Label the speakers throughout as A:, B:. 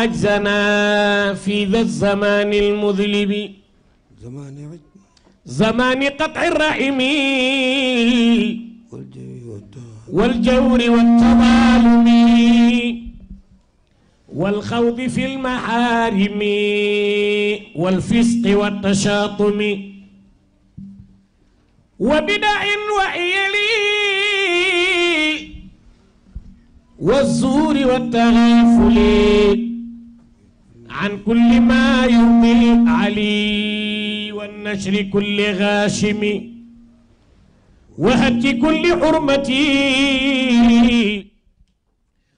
A: عجزنا في ذا الزمان المذلب زمان قطع الرحم والجور والتظالم والخوض في المحارم والفسق والتشاطم وبدع وحيل والزور والتغافل عن كل ما يرضي العلي والنشر كل غاشم وهتك كل حرمة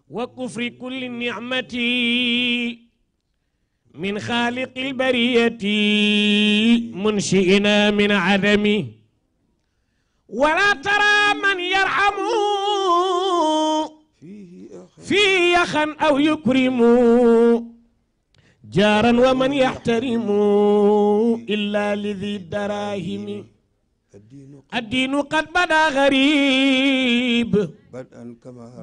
A: وكفر كل نعمة من خالق البرية منشئنا من عدم ولا ترى من يرحم فيه يخا أو يكرم جارا ومن يحترم إلا لذي الدراهم الدين قد بدا غريب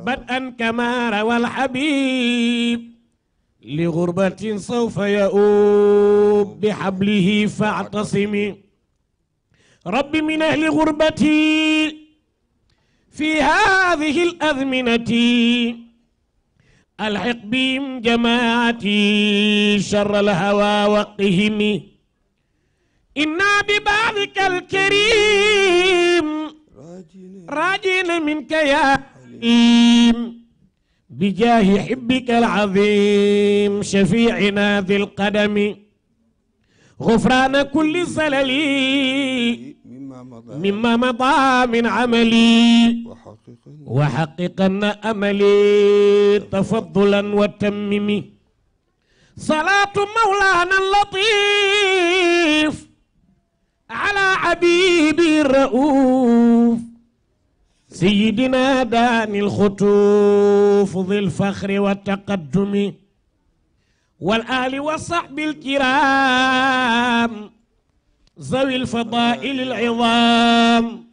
A: بدءا كما روى الحبيب لغربة سوف يؤوب بحبله فاعتصمي رب من أهل غربتي في هذه الأزمنة الحق بهم جماعتي شر الهوى وقهم إنا ببعضك الكريم راجين منك يا حليم بجاه حبك العظيم شفيعنا ذي القدم غفران كل زلل مما مضى من عملي وحققن أملي تفضلا وتمم صلاة مولانا اللطيف على حبيبي الرؤوف سيدنا داني الخطوف ذي الفخر والتقدم والآل والصحب الكرام ذوي الفضائل العظام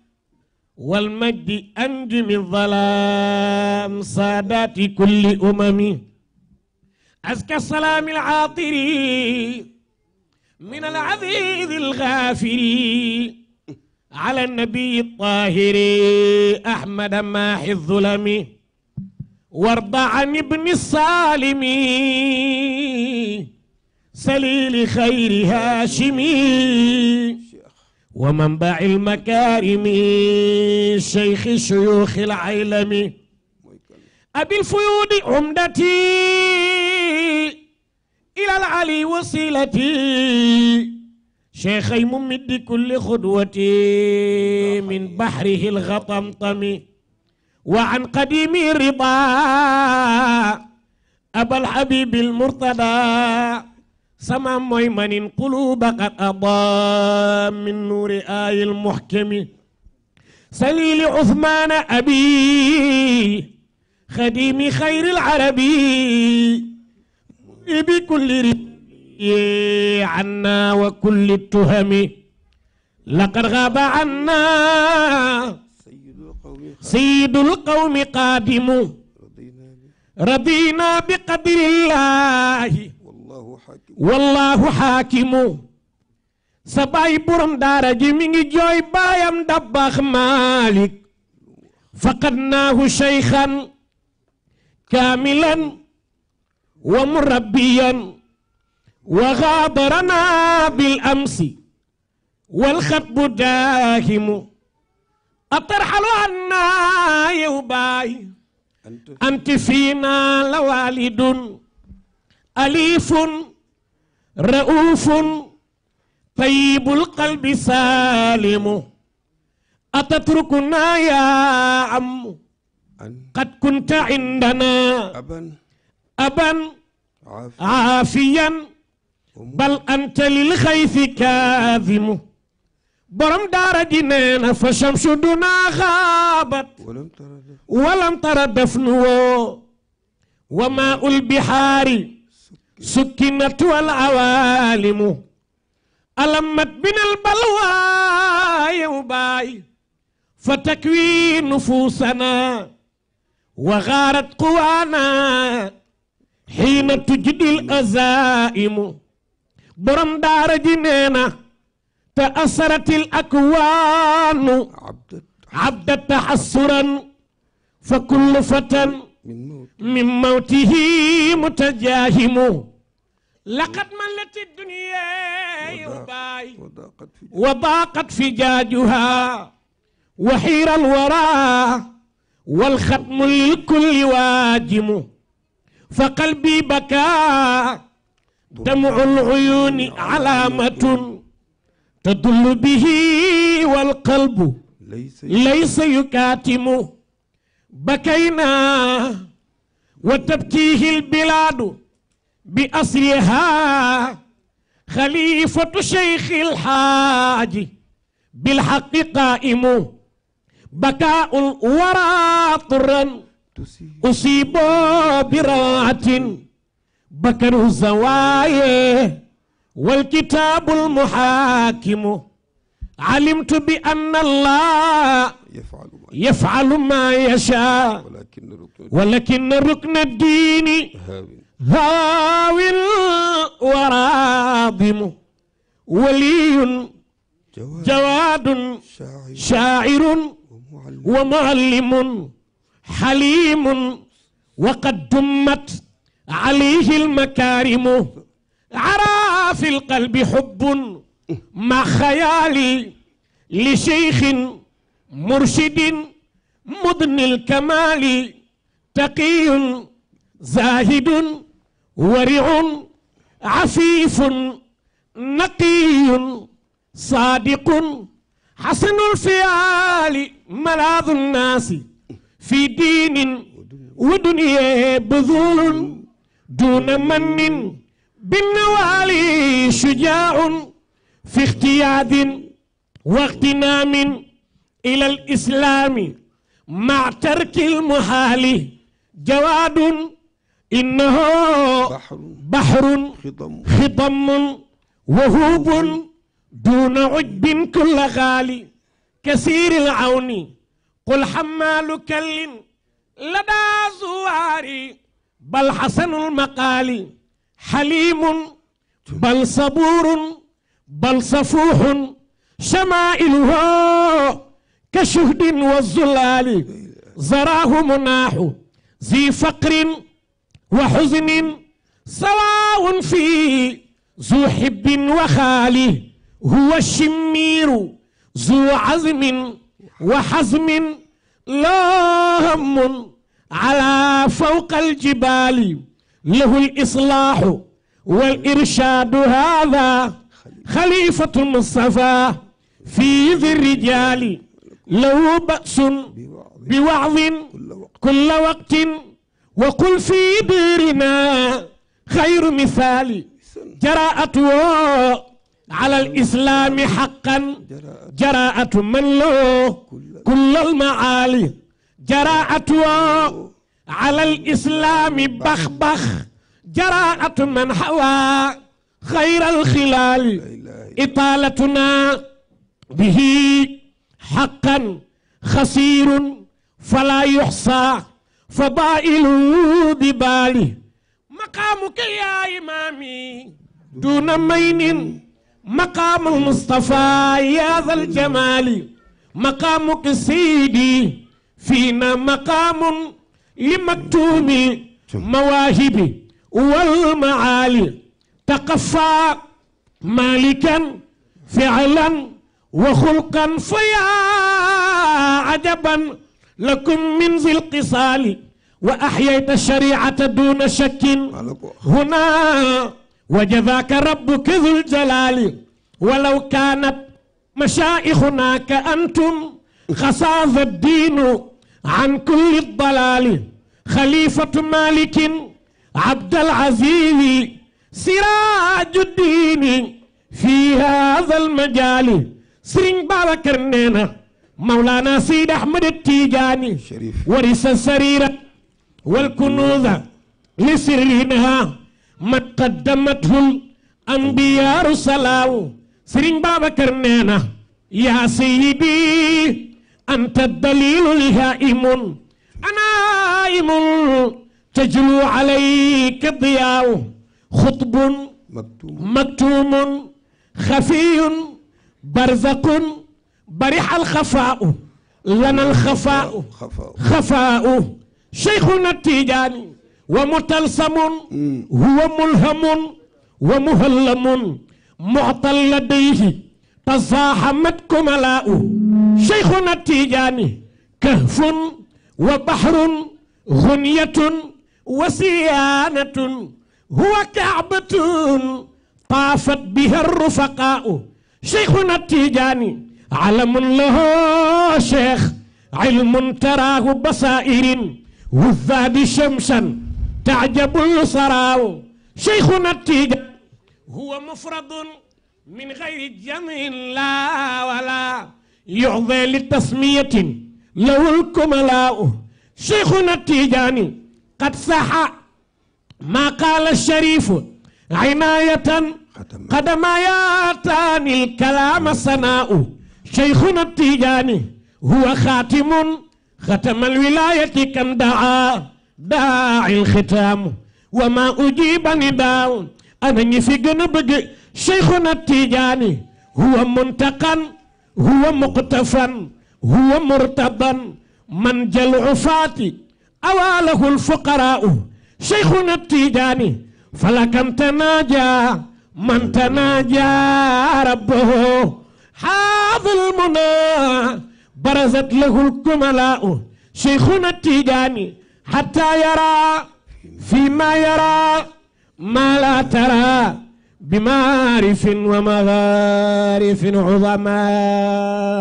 A: والمجد أنجم الظلام سادات كل أمم أزكى السلام العاطري من العزيز الغافر على النبي الطاهر أحمد ماحي الظلم وارض عن ابن السالم سليل خير هاشمي ومنبع المكارم شيخ شيوخ العيلم أبي الفيود عمدتي إلى العلي وصيلتي شيخي ممد كل خدوتي من بحره الغطمطم وعن قديم الرضا أبا الحبيب المرتضى سما ميمن قلوب قد أضاء من نور آي المحكم سليل عثمان أبي خديم خير العربي بكل رضي عنا وكل التهم لقد غاب عنا سيد القوم قادم رضينا بقدر الله والله حاكم سباي برم دارا جميني جوي بايام دباخ مالك فقدناه شيخا كاملا ومربيا وغادرنا بالأمس والخطب داهم أترحل عنا يوباي أنت فينا لوالد أليف رؤوف طيب القلب سالم أتتركنا يا عم قد كنت عندنا أبا عافيا بل أنت للخيف كاذم برم دار جنين فشمس دنا غابت ولم ترى دفنه وماء البحار سكنت والعوالم ألمت بنا البلوى يوباي فتكوي نفوسنا وغارت قوانا xiina tujdil azaimu borom daara ji nee na te asaratil akwaanu abda taxassuran fa kullu fatan min mawtihi mutajaahimu laqad malati dunya yubaay wa daaqat fijaajuha wa xiira alwara والختم للكل واجم فقلبي بكى دمع العيون علامة تدل به والقلب ليس يكاتم بكينا وتبكيه البلاد بأسرها خليفة شيخ الحاج بالحق قائم بكاء الورى طرا أصيب براعة بكر الزوايا والكتاب المحاكم علمت بأن الله يفعل ما يشاء ولكن ركن الدين هاو وراضم ولي جواد شاعر ومعلم حليم وقد دمت عليه المكارم عرى في القلب حب مع خيالي لشيخ مرشد مدن الكمال تقي زاهد ورع عفيف نقي صادق حسن الفعال ملاذ الناس في دين ودنيا بذول دون من بالنوالي شجاع في اختياد واغتنام إلى الإسلام مع ترك المحال جواد إنه بحر خضم وهوب دون عجب كل غالي كثير العون قل حمال كل لدى زواري بل حسن المقال حليم بل صبور بل صفوح شمائله كشهد والزلال زراه مناح ذي فقر وحزن سواء في ذو حب وخالي هو الشمير ذو عزم وحزم لا هم على فوق الجبال له الإصلاح والإرشاد هذا خليفة المصطفى في ذي الرجال له بأس بوعظ كل وقت وقل في ديرنا خير مثال جراءته على الإسلام حقا جراءة من له كل المعالي جراءته على الإسلام بخ جراءة من حوى خير الخلال إطالتنا به حقا خسير فلا يحصى فضائل بباله مقامك يا إمامي دون مين مقام المصطفى يا ذا الجمال مقامك سيدي فينا مقام لمكتوم مواهب والمعالي تقفى مالكا فعلا وخلقا فيا عجبا لكم من ذي القصال وأحييت الشريعة دون شك هنا وجزاك ربك ذو الجلال ولو كانت مشائخنا كأنتم خصاص الدين عن كل الضلال خليفة مالك عبد العزيز سراج الدين في هذا المجال سرين بابكر نينا مولانا سيد أحمد التيجاني ورث السريرة والكنوز لسرينها ما قدمته الأنبياء رسلاو سرين بابكر نينا يا سيدي أنت الدليل لهائم أنا تجلو عليك الضياء خطب مكتوم خفي برزق برح الخفاء لنا الخفاء خفاء شيخنا التيجاني ومتلسم هو ملهم ومهلم معطل لديه تزاحمت كملاء شيخنا التيجاني كهف وبحر غنية وسيانة هو كعبة طافت بها الرفقاء شيخنا التيجاني علم له شيخ علم تراه بصائر والذات شمسا تعجب الصراو شيخنا التيجاني هو مفرد من غير جمع لا ولا يعضي لتسمية له الكملاء شيخنا التيجاني قد صح ما قال الشريف عناية قدما ياتان الكلام صناء شيخنا التيجاني هو خاتم ختم الولاية كم داعي الختام وما أجيب نداء أنا نفي جنبج شيخنا التيجاني هو منتقى هو مقتفى هو مرتضى من جل عفاتي أواله الفقراء شيخنا التيجاني فلكم تناجى من تناجى ربه هذا المنى برزت له الكملاء شيخنا التيجاني حتى يرى فيما يرى ما لا ترى بمعارف ومغارف عظماء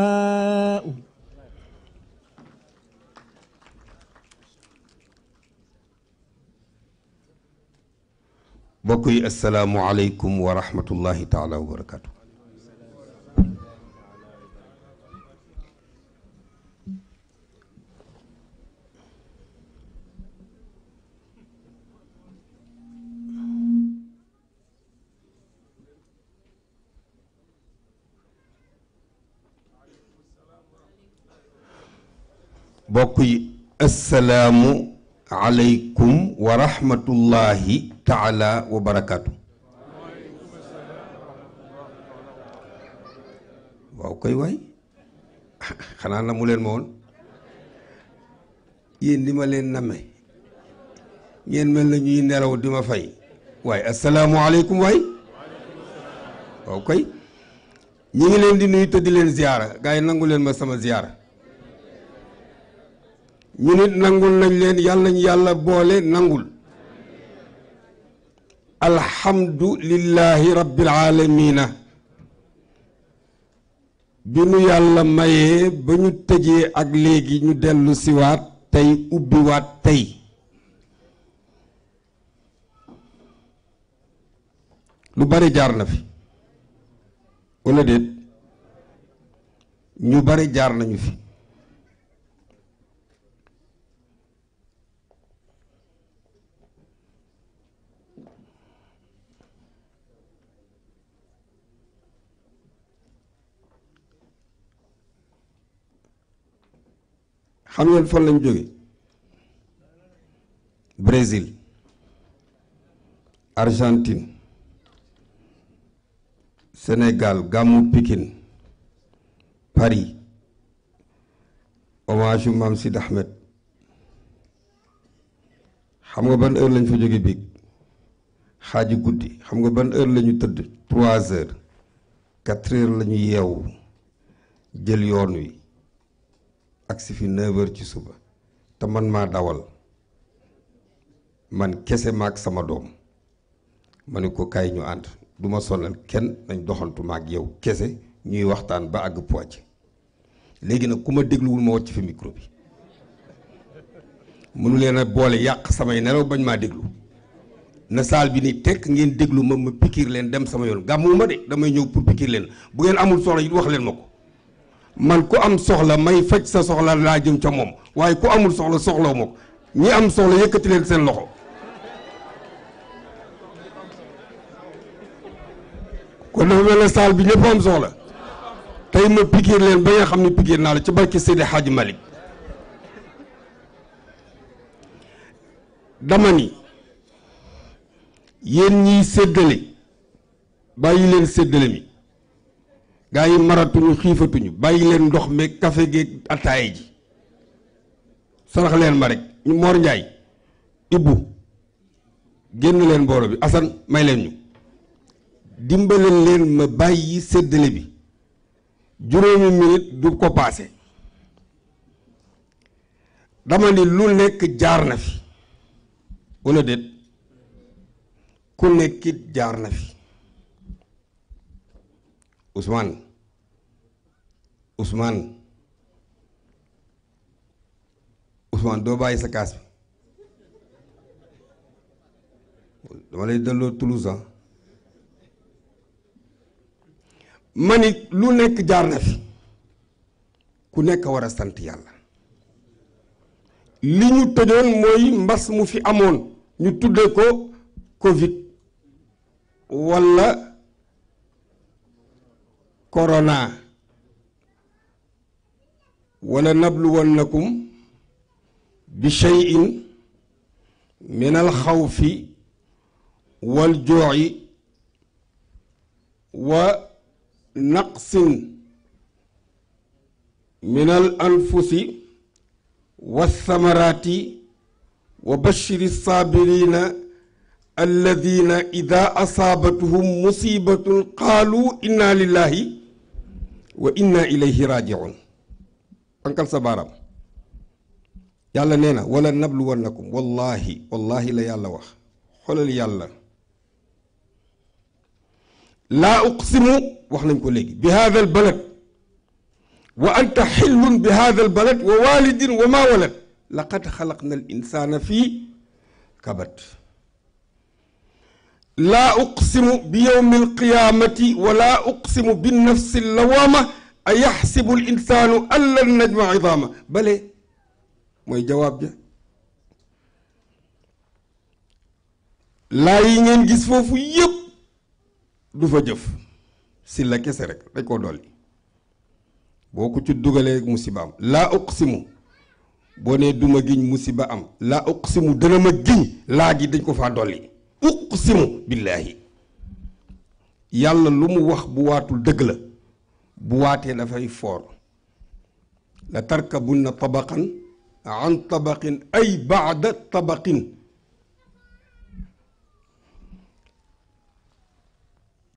B: mbokk yi assalaamu aleykum wa rahmatullahi taala wa barakaatu. mbokk yi assalaamu aleykum wa rahmatullahi taala wa barakaatu. waaw koy waay xanaa na mu leen ma woon yéen li ma leen name ngeen mel na ñuy nelaw di ma fay waaye assalaamu aleykum waay waaw koy ñi ngi leen di nuyu te di leen ziyaara gaa yi nangu leen ma sama ziyaara ñu nit nangul nañ leen yàlla nañ yàlla boole nangul alhamdulillahi rabbil aalamiina bi nu yàlla mayee ba ñu tëjee ak léegi ñu dellu siwaat tey ubbiwaat tey lu bari jaar na fi walla déet ñu bari jaar nañu fi xam ngeen fan lañ jóge Brésil Argentine Sénégal gàmmu Pikine Paris hommage yu Maam Sidi Ahmed xam nga ban heure lañ fa jóge biig xaaji guddi xam nga ban heure lañu tëdd 3 heures 4 heures lañu yeewu jël yoon wi agsi fi 9 heures ci suba te man maa dawal man kese maag sama doom ma ne ko kaay ñu ànd du ma sonal kenn nañ doxantu maag yow kese ñuy waxtaan ba àgg Poitiers léegi nag ku ma dégluwul ma wàcc fi micro bi mënu leen a boole yàq samay nelaw bañ maa déglu na saal bi ni tekk ngeen déglu ma pikiir leen dem sama yoon gàmmuwuma de damay ñëw pour pikiir leen bu ngeen amul soxla yi wax leen ma ko man ku am soxla may faj sa soxla laa jëm ca moom waaye ku amul soxla soxlaw ma ko ñi am soxla yëkkati leen seen loxo kon dafa mel ne saal bi ñëpp am soxla tey ma pikiir leen ba nga xam ne pikiir naa la ci barke Seydi Hadji Malick dama ni yéen ñiy séddale bàyyi leen séddale mi gaa yi maratuñu xiifatuñu bàyyi leen ndox meeg kafe geeg attaaye ji sarax leen ma rek ñu Mor Njaay Ibbu génn leen mbooloo bi Asan may leen ñu dimbale leen ma bàyyi séddale bi juróomi minute du ko paase dama ni lu nekk jaar na fi walla déet ku nekkit jaar na fi Ousmane doo bàyyi sa kaas bi dama lay delloo Toulouse ma ni lu nekk jaar na fi ku nekk war a sant yàlla li ñu tëjoon mooy mbas mu fi amoon ñu tudde ko Covid walla corona wala nabluwannakum bi shay'in min al xawfi wal joo'i wa naqsin min al anfusi wa thamarati wa bashiri saabirina alladina ida asaabatuhum musibatun qaalu inna lillahi wa inna ilayhi rajiun ankal sa baaraam yàlla nee na wala nabluwannakum wallahi la yàlla wax xoolal yàlla laa uqsimu wax nañ ko léegi bi hada al balad wa anta xillun bi hada al balad wa walidin wa ma walad laqad xalaqna al insana fii kabat laa uqsimu bi yowmi alqiyaamati wa laa uqsimu bi nafsi lawaama a yaxsibu l insaanu an lan najma idaama bale mooy jawaab ja laa yi ngeen gis foofu yépp du fa jëf si la kese rek dañ koo dolli boo ko ci dugalee musiba am laa uqsimu boo nee duma giñ musiba am laa uqsimu dana ma giñ laa gi dañ ko faa dolli uqsimu billaahi yàlla lu mu wax bu waatul dëgg la bu waatee dafay foor la tarkabunna tabaqan an tabaqin ay baada tabaqin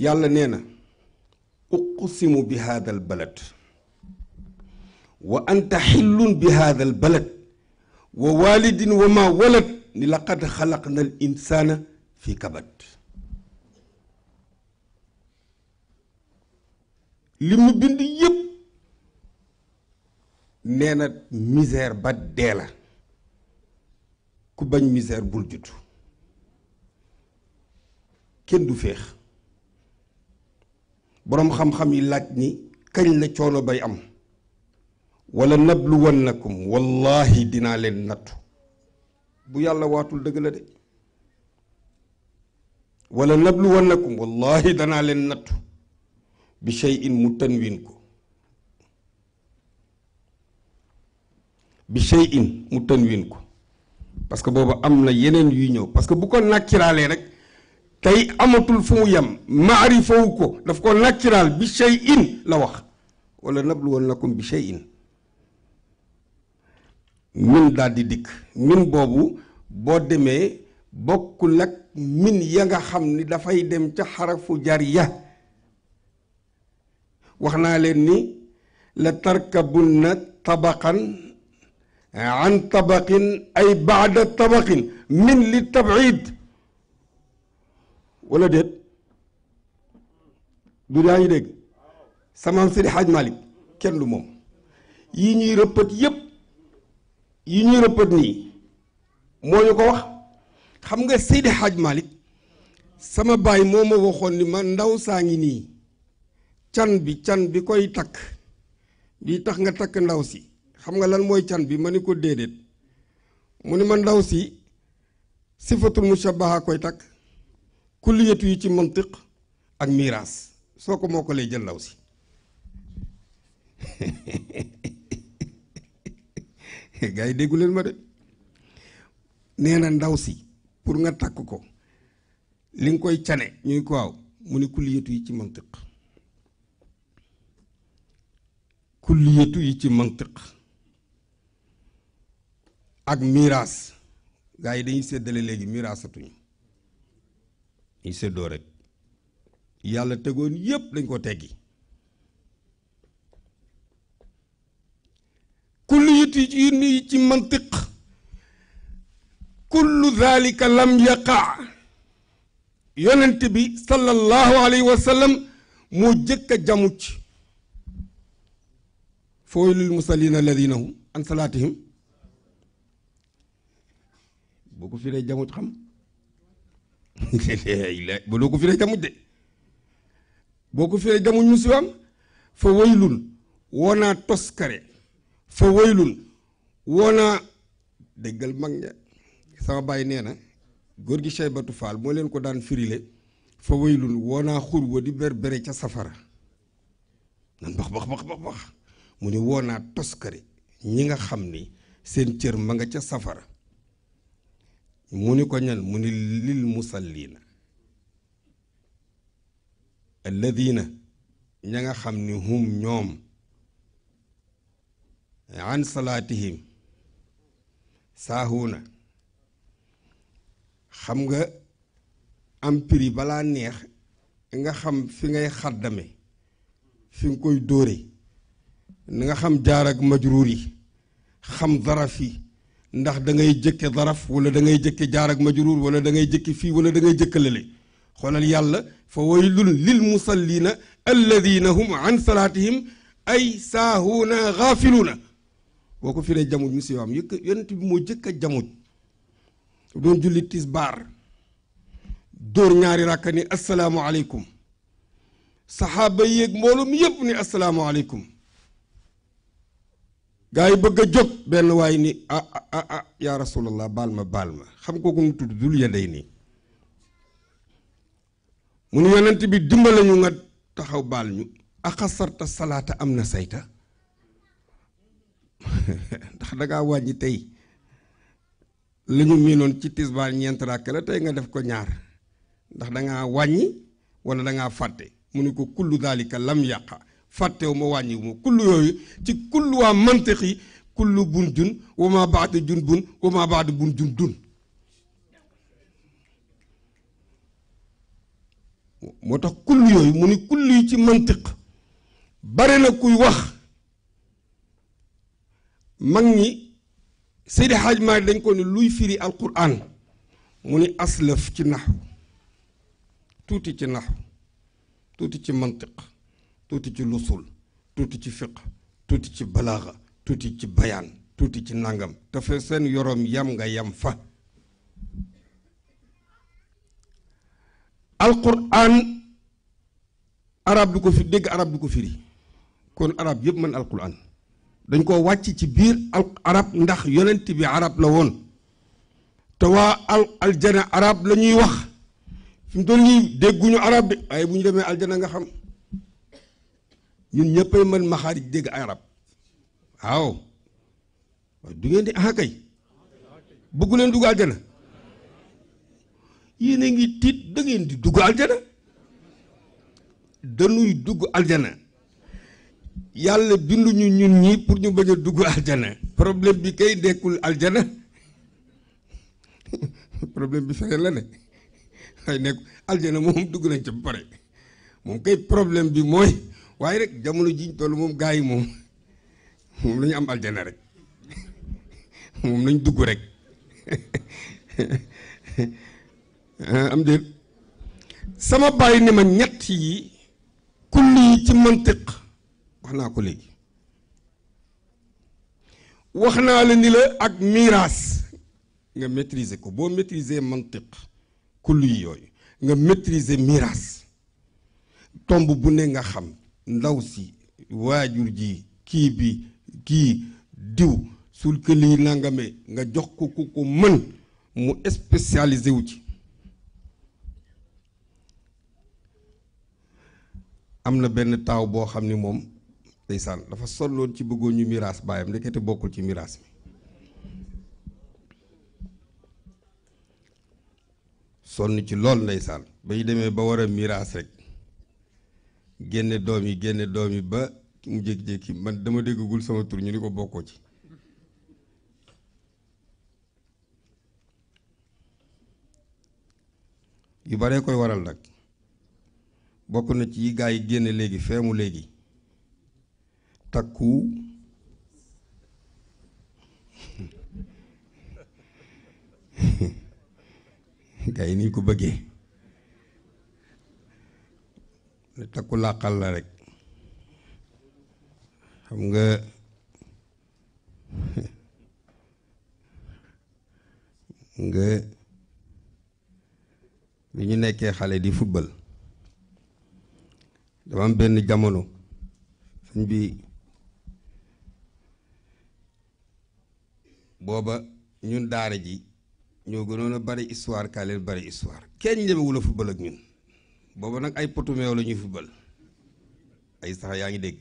B: yàlla nee na uqsimu bi haada al balad wa anta xillun bi haada al balad wa walidin wa ma walad ni laqad xalaqna al insana fi kabat li mu bind yépp nee na misère ba dee la ku bañ misère bul juddu kenn du féex boroom xam-xam yi laaj ni kañ la coono bay am wala nabluwannakum wallahi dinaa leen nattu bu yàlla waatul dëgg la de wala nabluwannakum wallahi danaa leen nattu bi shay'in mu tanwin ko bi shay'in mu tanwin ko parce que boobu am na yeneen yuy ñëw parce que bu ko nàkkiraalee rek tey amatul fu mu yem maarifawu ko daf ko nàkkiraal bi shay'in la wax wala nabluwannakum bi shay'in min daal di dikk min boobu boo demee bokkul ak min ya nga xam ni dafay dem ca xarafu jariya wax naa leen ni la tarkabunna tabaqan an tabaqin ay baada tabaqin min li tabid wala déet du yaa ngi dégg samaam Seydi Hadj Malick kenn du moom yi ñuy rëppat yépp yi ñuy rëppat nii moo ñu ko wax xam nga Seydi Hadj Malick sama baay moo ma waxoon ni ma ndaw saa ngi nii can bi koy takk di tax nga takk ndaw si xam nga lan mooy can bi ma ni ko déedéet mu ni ma ndaw si sifatul mushabaha koy takk kulliyatu yi ci mantiq ak miraas soo ko moo ko lay jël ndaw si gaa yi déggu leen ma de nee na ndaw si pour nga takk ko li nga koy cane ñuy ko waaw mu ne kulliyatu yi ci mantiq kulliyatu yi ci mantiq ak miraas gaa yi dañuy séddale léegi miraasatuñu ñu séddoo rek yàlla tegoon yépp dañ ko teggi kulliyatu yi ci mantiq kullu dhalika lam yaqa yonent bi sallallahu alayhi wa sallam moo jëkk a jamuc fa waylul musallina alladina hum an salaatihim boo ko firee jamuc xam ba doo ko firee jamuc de boo ko firee jamuc musibaam fa waylun woonaa toskare fa waylun woonaa déggal mag ña sama bàyyi nee na góor gi Cheybatu Faal moo leen ko daan firile fa waylun woonaa xur wa di berbere ca safara nan bax mu ni woonaa toskare ñi nga xam ni seen cër ma nga ca safara mu ni ko ñan mu ni lil musallina alladina ña nga xam ni hum ñoom an salaatihim saahuuna xam nga am prix balaa neex nga xam fi ngay xaddame fi nga koy dóore nga xam jaar ak majruur yi xam zaraf yi ndax da ngay jëkke zaraf wala da ngay jëkke jaar ak majruur wala da ngay jëkke fii wala da ngay jëkkalale xoolal yàlla fa waylun lil musallina alladina hum an salaatihim ay saahuuna gaafiluuna boo ko firee jamuj mu siwaam yonent bi moo jëkk a jamuj doon julli tisbaar dóor ñaari ràkka ni asalaamualeykum saxaaba yéeg mbooloo mi yépp ni asalaamualeykum gaa yi bëgg a jóg benn waay ni yaa rasulallah baal ma xam kooku mu tudd dul yaday nii mu nu yonent bi dimbale ñu nga taxaw baal ñu axasarta salaata am na sayta ndax dangaa wàññi tey la ñu miinoon ci tisbaar ñeent ràkk la tey nga def ko ñaar ndax dangaa wàññi wala dangaa fàtte mu ni ko kullu daalika lam yàqa fàttewu ma wàññiwu ma kullu yooyu ci kullu waa mantiq yi kullu bun jun wa ma baadu jun bun wa ma baadu bun jun dun moo tax kullu yooyu mu ni kullu yi ci mantiq bare na kuy wax mag ñi Seydi Hadj Malick dañ ko ne luy firi alquran mu ni aslaf ci naxu tuuti ci naxu tuuti ci mantiq tuuti ci lusul tuuti ci fiq tuuti ci balaaxa tuuti ci bayaan tuuti ci nangam te fa seen yorom yam nga yam fa alquran arab du ko fi dégg arab du ko firi kon arab yëpp mën alquran dañ ko wàcc ci biir arab ndax yonent bi arab la woon te waa aljana arab la ñuy wax fi mu toll nii dégguñu arab de waaye bu ñu demee aljana nga xam ñun ñëppay mën maxaarij dégg arab waaw du ngeen di kay bëggu leen dugg aljana yéen a ngi tiit da ngeen di dugg aljana dañuy dugg aljana yàlla binduñu ñun ñi pour ñu bañ a dugg aljana problème bi kay dekkul aljana problème bi feneen la ne waaye nekk aljana moom dugg nañ ca ba pare moom kay problème bi mooy waaye rek jamono jiñ toll moom gaa yi moom la ñu am aljana rek moom lañ dugg rek am déet sama bàyyi ni ma ñett yi kulli yi ci mantiq wax naa ko léegi wax naa la ni la ak miraas nga maîtriser ko boo maîtriser mantiq kulli yi yooyu nga maîtriser miraas tomb bu ne nga xam ndaw si waajur ji kii bi kii diw sul këli nangame nga jox ko ku ko mën mu spécialisé wu ci am na benn taaw boo xam ni moom ndeysaan dafa solloon ci bëggoon ñu miraas baayam ndekete bokkul ci miraas mi sonn ci lool ndeysaan ba ñu demee ba war a miraas rek génne doom yi ba mu jékki-jékki man dama déggagul sama tur ñu ni ko bokkoo ci yu baree koy waral nag bokk na ci yi gaa yi génne léegi feemu léegi takku gaa yi ni ko bëggee takku làqal la rek xam nga bi ñu nekkee xale di football dama am benn jamono suñ bi booba ñun daara ji ñoo gënoon a bari histoire kaa leen bari histoire kenn ñemewul a football ak ñun booba nag ay potu meew la ñuy football ay sax yaa ngi dégg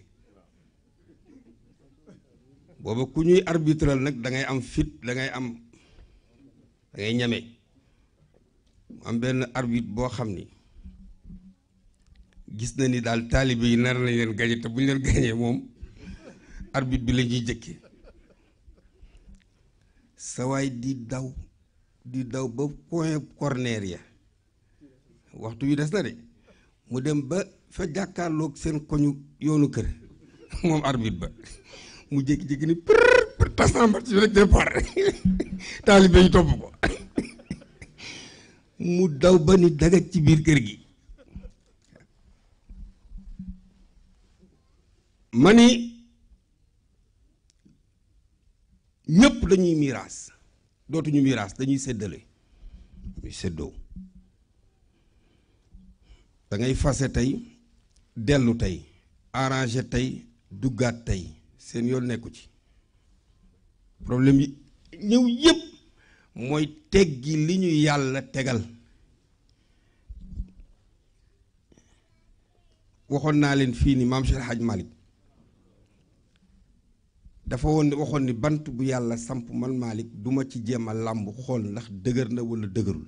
B: booba ku ñuy arbitral nag da ngay am fit da ngay ñeme am benn arbitre boo xam ni gis na ni daal taalibe yi nar nañ leen gañe te bu ñu leen gañee moom arbitre bi la ñuy jëkke sa waay di daw ba point corner ya waxtu wi des na de mu dem ba fa jàkkaarloog seen koñu yoonu kër moom arbitre ba mu jékki-jékki ni për tasambat ci rek départ taalibe yi topp ko mu daw ba ni dagaj ci biir kër gi ma ni ñëpp dañuy miraas dootuñu miraas dañuy séddale muy séddoo da ngay fase tey dellu tey arrangé tey duggaat tey seen yoon nekku ci problème yi ñëw yëpp mooy teggi li ñu yàlla tegal waxoon naa leen fii ni maam Cheikh Hadj Malick dafa waxoon ni bant bu yàlla samp man Malick duma ci jéem a làmb xool ndax dëgër na wala dëgërul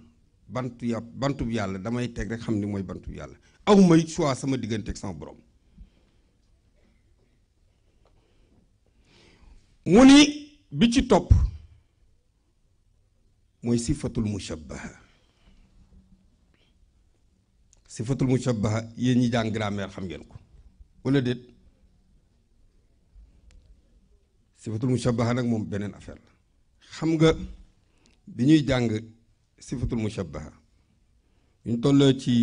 B: bant bu yàlla damay teg rek xam ni mooy bant bu yàlla aw may choix sama diggante ak sama borom mu ni bi ci topp mooy sifatul mushabbaha yéen ñi jàng grammaire xam ngeen ko wala déet sifatul mushabbaha nag moom beneen affaire la xam nga bi ñuy jàng sifatul mushabbaha ñu tolloo ci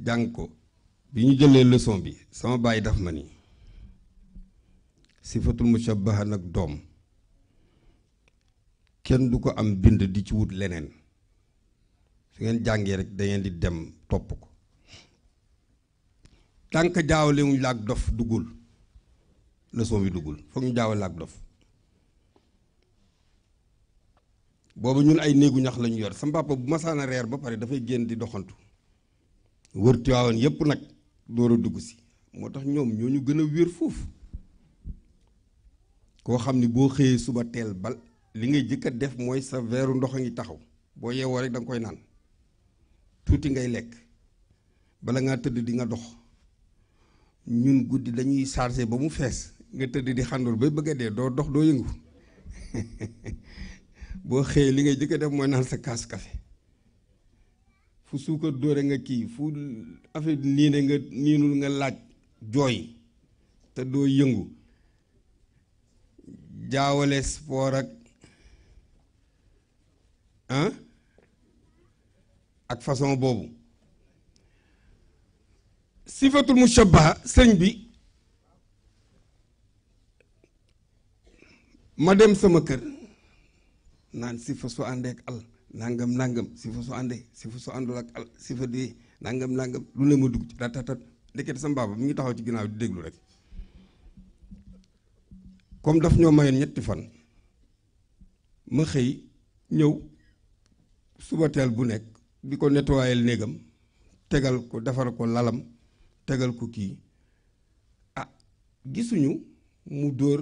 B: jàng ko bi ñu jëlee leçon bi sama baay daf ma ni sifatul mushabbaha nag doom kenn du ko am bind di ci wut leneen su ngeen jàngee rek da ngeen di dem topp ko tànk jaawale wuñ la ak dof duggul leçon bi duggul foog ñu jaawale la ak dof boobu ñun ay néegu ñax lañu yor sama papa bu masaana reer ba pare dafay génn di doxantu wër Tiwaawan yépp nag door a dugg si moo tax ñoom ñoo ñu gën a wér foofu koo xam ni boo xëyee suba teel bal li ngay jëkk a def mooy sa veeru ndox a ngi taxaw boo yeewoo rek da nga koy naan tuuti ngay lekk bala ngaa tëdd di nga dox ñun guddi dañuy chargé ba mu fees nga tëdd di xàndoor bay bëgg a dee doo dox doo yëngu boo xëyee li ngay jëkk a def mooy naan sa kaas café fu suukar dóore nga kii fu affaire niine nga niinul nga laaj jooy te doo yëngu jaawale sport ak façon boobu sifatul mushabbaha sëñ bi ma dem sama kër naan sifa su àndee ak al nangam sifa su àndee sifa su àndul ak al sifa di nangam lu ne ma dugg ci ratatat ndekete sama baaba mi ngi taxaw ci ginnaaw di déglu rek comme daf ñoo mayoon ñetti fan ma xëy ñëw suba teel bu nekk di ko nettoyel néegam tegal ko defar ko lalam tegal ko kii gisuñu mu dóor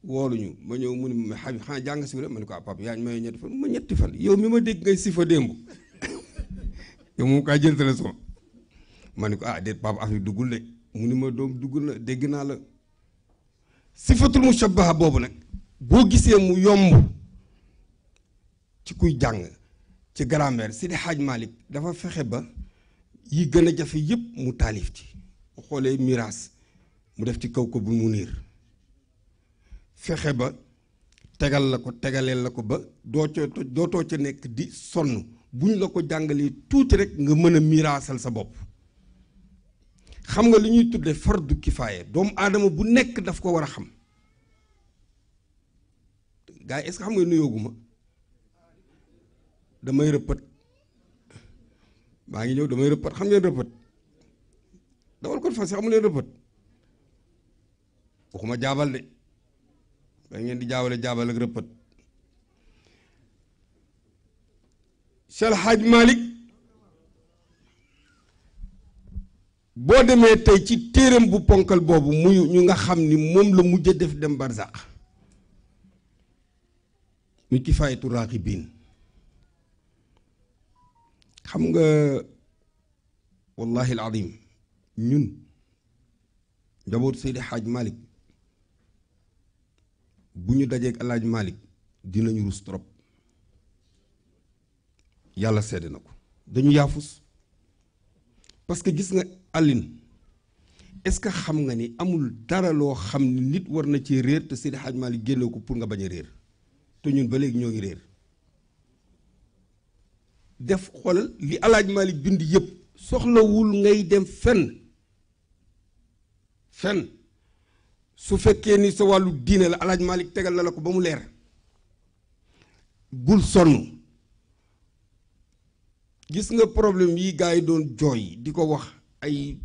B: wooluñu ma ñëw mu ne ma xam xanaa jàng si rek ma ne ko papa yaa ñu may ñetti fan ma ñetti fan yow mi ma dégg ngay si fa démb yow moom kaa jël téléphone ma ne ko déet papa affaire duggul de mu ni ma doom duggul na dégg naa la sifatul mushabbaha boobu nag boo gisee mu yomb ci kuy jàng ci grammaire Sidi Hadj Malick dafa fexe ba yi gën a jafe yëpp mu taalif ci mu xoolee miraas mu def ci kaw ko bu mu niir fexe ba tegal la ko tegaleel la ko ba dootoo ca nekk di sonn bu ñu la ko jàngalee tuuti rek nga mën a miraasal sa bopp xam nga li ñuy tudde fardu kifaaya doomu aadama bu nekk daf ko war a xam gars yi est-ce que xam nga nuyooguma damay rëppat maa ngi ñëw damay rëppat xam ngeen rëppat dawal ko fas xamu leen rëppat waxuma jaabal de da ngeen di jaabal ak rëppat Cheikh Hadj Malick boo demee tey ci téeram bu ponkal boobu muy ñu nga xam ni moom la mujj def dem barzaq muy kifaayatu raaxibiin xam nga wallahi alazim ñun njabootu Seydi Hadj Malick bu ñu dajeeg Alaaji Malick dinañu rus trop yàlla sedd na ko dañu yaafus parce que gis nga àllin est-ce que xam nga ni amul dara loo xam ni nit war na ci réer te Seydi Hadj Malick génne ko pour nga bañ a réer te ñun ba léegi ñoo ngi réer def xoolal li Alaaji Malick bind yëpp soxlawul ngay dem fenn su fekkee ni sa wàllu diine la Alaaji Malick tegal na la ko ba mu leer bul sonn gis nga problème yi gars yi doon jooy di ko wax ay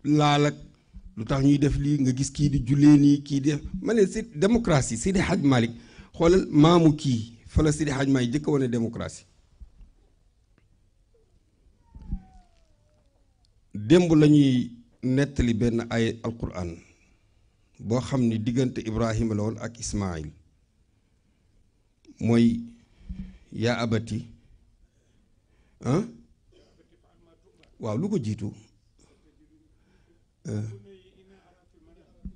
B: laal ak lu tax ñuy def lii nga gis kii di jullee nii kii di ma ne si démocratie Seydi Hadj Malick xoolal maamu kii fa la Seydi Hadj Malick jëkk a wane démocratie démb la ñuy nettali benn ay alquran boo xam ni diggante Ibrahima la woon ak Ismaïl mooy yaa abati waaw lu ko jiitu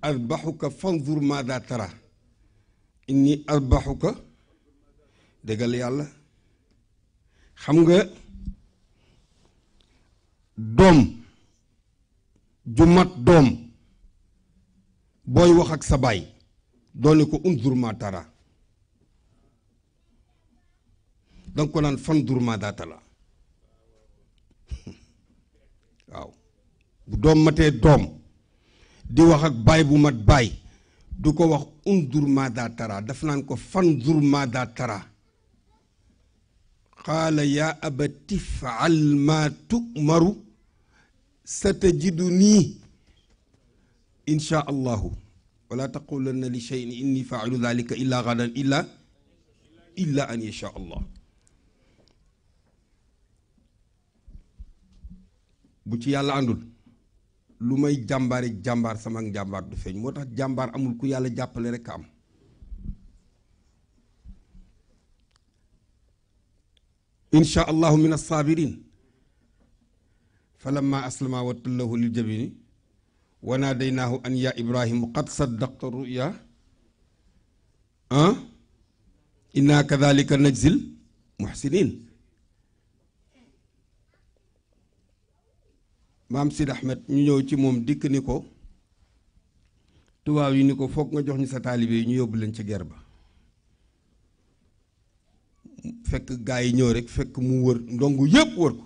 B: arbaxuka fanzur maada tara inni arbaxuka déggal yàlla xam nga doom ju mat doom booy wax ak sa baay doone ko unzur ma tara danga ko naan fanzur maada tara waaw bu doom matee doom di wax ak baay bu mat baay du ko wax undur maada tara daf naan ko fandur maada tara qaala yaa abati faal maa tu'maru satajidunii insha allahu wala taqulanna li shay'in inni faa'ilu dhalika illa gadan illa an yasha allah bu ci yàlla àndul lu may jàmbaar sama njàmbaar du feeñ moo tax jàmbaar amul ku yàlla jàppale rekk am insha allahu min as-sabirin falamma aslama wa tallahu lil jabini wa naadaynaahu an ya ibrahimu qad saddaqta ruya inna kadhalika najzil muhsinin maam Sid Ahmed ñu ñëw ci moom dikk ni ko tubaab yi ni ko foog nga jox ñu sa taalibe yi ñu yóbbu leen ci guerre ba fekk gaa yi ñëw rek fekk mu wër ndongu yëpp wër ko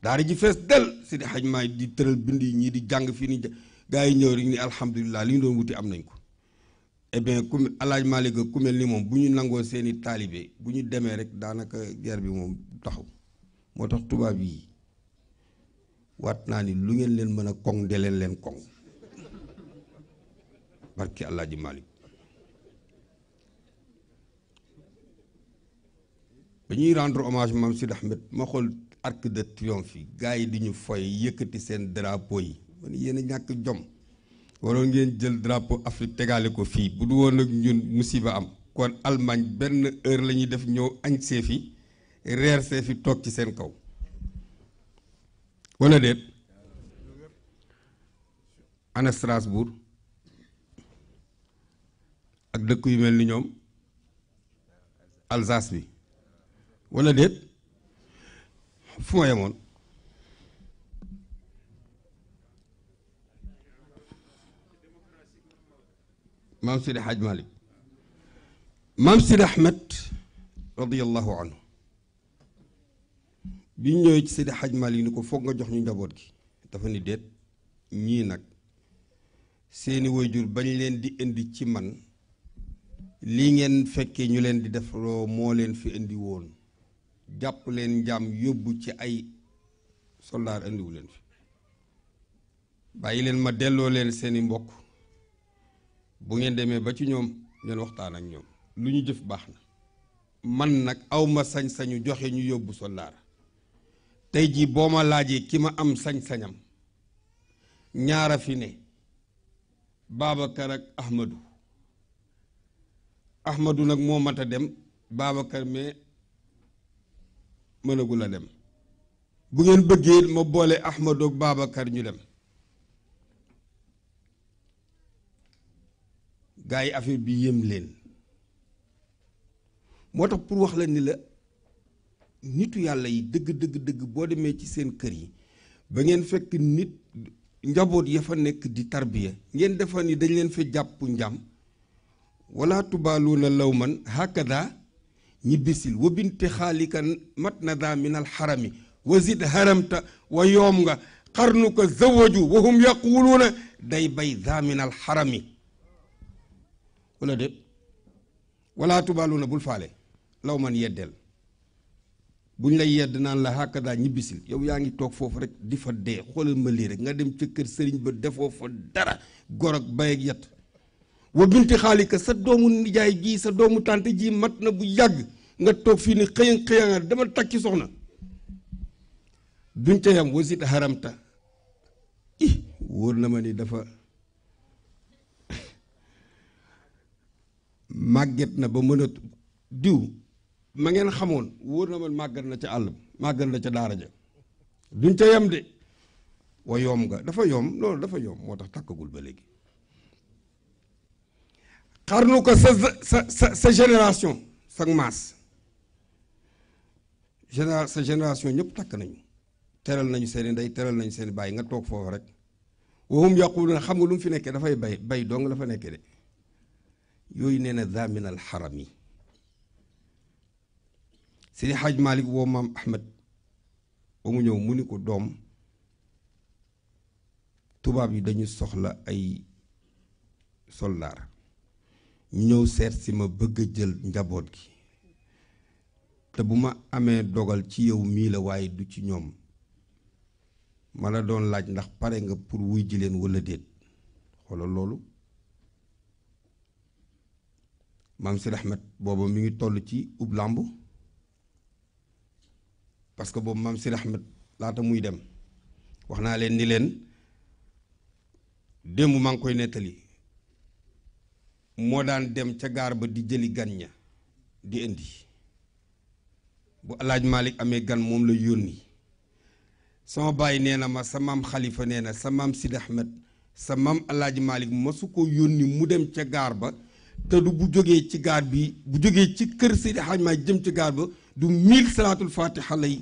B: daara ji fees del Sidi Hadj Maay di tëral bind yi ñii di jàng fii ni gaa yi ñëw rek ni alhamdulilah li ñu doon wuti am nañ ko eh bien ku Alaaji Maalik ku mel ni moom bu ñu nangoo seeni taalibe bu ñu demee rek daanaka guerre bi moom taxaw moo tax tubaab yi waat naa ni lu ngeen leen mën a koŋ de leen koŋ barki Alaaji Malick ba ñuy rendre hommage Mame Sidi Ahmed ma xool arc de triomphe yi gars yi di ñu foy yëkkati seen drapeau yi man yéen a ñàkk jom waroon ngeen jël drapeau Afrique tegale ko fii bu du woon ak ñun musiba am kon Allemagne benn heure la ñuy def ñëw añ see fi reer see fi toog ci seen kaw wala déet ana Strasbourg ak dëkk yu mel ni ñoom Alsace bi wala déet fu ma yemoon maam Sidi Hadj Malick maam Sidi Ahmed radiyallahu anhu bi ñu ñëwee ci Sidi Hadj Malick ni ko foog nga jox ñu njaboot gi dafa ni déet ñii nag seeni waajur bañ leen di indi ci man lii ngeen fekkee ñu leen di defloo moo leen fi indi woon jàpp leen njaam yóbbu ci ay soldaar indiwu leen fi bàyyi leen ma delloo leen seeni mbokk bu ngeen demee ba ci ñoom ngeen waxtaan ak ñoom lu ñu jëf baax na man nag awma sañ-sañu joxe ñu yóbbu soldaar tey jii boo ma laajee ki ma am sañ-sañam ñaara fi ne Babacar ak Ahmadou nag moo mat a dem Babacar mais mënagul a dem bu ngeen bëggee ma boole Ahmadou ak Babacar ñu dem gaa yi affaire bi yëm leen moo tax pour wax la ni la nitu yàlla yi dëgg boo demee ci seen kër yi ba ngeen fekk nit njaboot ya fa nekk di tarbiya ngeen defa ni dañ leen fa jàpp njàm wala tubaaluuna law man hakada ñi bisil wa binti xaalika mat na daa min alxarami wa zid haramta wa yoom nga xarnu ko zawaju wa hum yaquluuna day bay daa min alxarami wala déet wala tubaaluuna bul faale law man yeddeel buñ lay yedd naan la hakada ñibbisil yow yaa ngi toog foofu rek di fa dee xoolal ma lii rek nga dem ca kër sëriñ ba defoo fa dara gor ak bay ak yet wa binti xaalika sa doomu nijaay ji sa doomu tànte ji mat na bu yàgg nga toog fii ni xëyanga dama takki soxna duñ ca yam wasit haramta wóor na ma ni dafa màgget na ba mën a diw ma ngeen xamoon wóor na ma màggat na ca àll màggat na ca daara ja duñ ca yam de wa yoom nga dafa yoom loolu dafa yoom moo tax takkagul ba léegi xarnu ko sa génération sa maas sa génération ñëpp takk nañu teral nañu seeni ndey teral nañu seeni bàyyi nga toog foofu rek waxum yaquluna xam nga lu mu fi nekkee dafay bay dong la fa nekkee de yooyu nee na zaminal xaram yi Seydi Hadj Malick woo maam Ahmed ba mu ñëw mu ni ko doom tubaab yi dañu soxla ay soldaar ñu ñëw seet si ma bëgg a jël njaboot gi te bu ma amee dogal ci yow mii la waaye du ci ñoom ma la doon laaj ndax pare nga pour wuy ji leen walla déet xoolal loolu maam Sidi Ahmed booba mi ngi toll ci ub làmb parce que boobu maam Sidi Ahmed laata muy dem wax naa leen ni leen démb maa ngi koy nettali moo daan dem ca gaar ba di jëli gan ña di indi bu alaaj Malick amee gan moom la yónni sama baay nee na ma sa maam Khalifa nee na sa maam Sidi Ahmed sa maam alaaj Malick masu ko yónni mu dem ca gaar ba te du bu jógee ci gaar bi bu jógee ci kër Seydi Hadj Malick jëm ci gaar ba du 1000 salaatul fatiha lay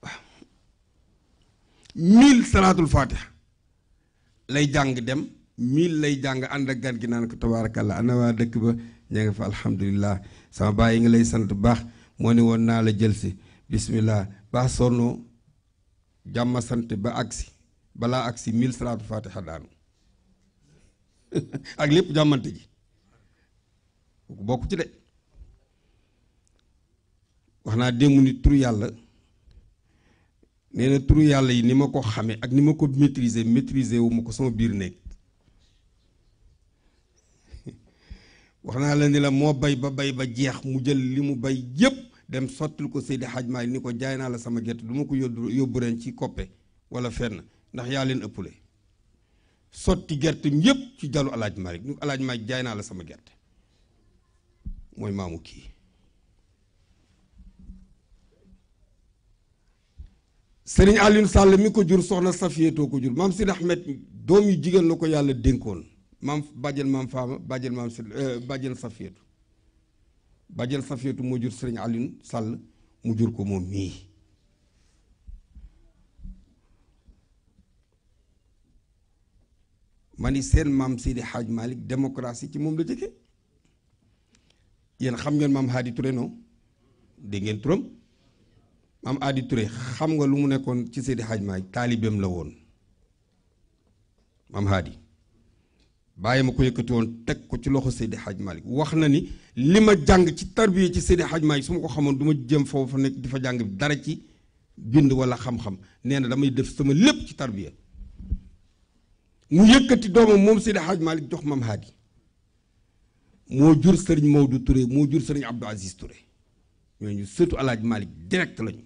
B: waaw 1000 salaatul fatiha lay jàng dem 1000 lay jàng ànd ak gan gi naan ko tabaarakallah ana waa dëkk ba ña nga fa alhamdulilah sama baay yi ngi lay sant baax moo ne woon naa la jël si bismillah baax sonnoo jàmma sant ba agsi balaa agsi 1000 salaatul fatiha daanu ak lépp jàmmante ji bokk ci de wax naa démb ni turu yàlla nee na turu yàlla yi ni ma ko xamee ak ni ma ko maîtriser wu ma ko sama biir néeg wax naa la ni la moo bay ba jeex mu jël li mu bay yépp dem sottil ko Seydi Hadj Malick ni ko jaay naa la sama gerte du ma ko yóbbu ren ci koppe wala fenn ndax yaa leen ëppale sotti gerteem yépp ci jalu alaaj Malick ñu alaaj Malick jaay naa la sama gerte mooy maamu kii sëriñ Alioune Sall mi ko jur soxna Safiyetoo ko jur maam Sidi Ahmed doom yu jigéen la ko yàlla dénkoon maam bàjjen maam Faama bàjjen maam si bàjjen Safiyetu bàjjen Safiyetu moo jur sëriñ Alioune Sall mu jur ko moom mii ma ni seen maam Seydi Hadj Malick démocratie ci moom la jëkke yéen xam ngeen maam Hadi Touré non dégg ngeen turam maam Hadi Touré xam nga lu mu nekkoon ci Seydi Hadj Malick taalibeem la woon maam Hadi bàyyi ma ko yëkkati woon teg ko ci loxo Seydi Hadj Malick wax na ni li ma jàng ci tarbiya ci Seydi Hadj Malick su ma ko xamoon du ma jëm foofu nekk di fa jàng dara ci bind wala xam-xam nee na damay def sama lépp ci tarbiya mu yëkkati doomam moom Seydi Hadj Malick jox maam Hadi moo jur sëriñ Maodo Touré moo jur sëriñ Abdou Aziz Touré ñooñu surtout alaaj Malick direct lañu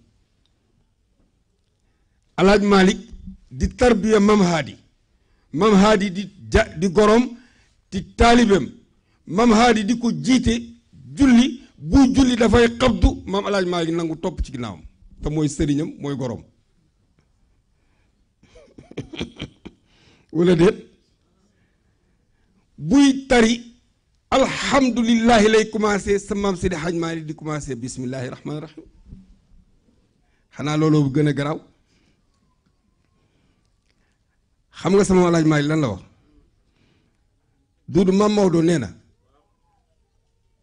B: alaaj Malick di tarbiya maam Hadi di gorom di taalibeem maam Hadi di ko jiite julli bu julli dafay xabdu maam alaaj Malick nangu topp ci ginnaawam te mooy sëriñam mooy gorom wala déet buy tari alhamdulillahi lay commencé sa maam Seydi Hadj Malick di commencé bismillahi rahmaani rahim xanaa looloo bu gën a garaaw xam nga sama maam Alaaji Malick lan la wax Duudu maam Maodo nee na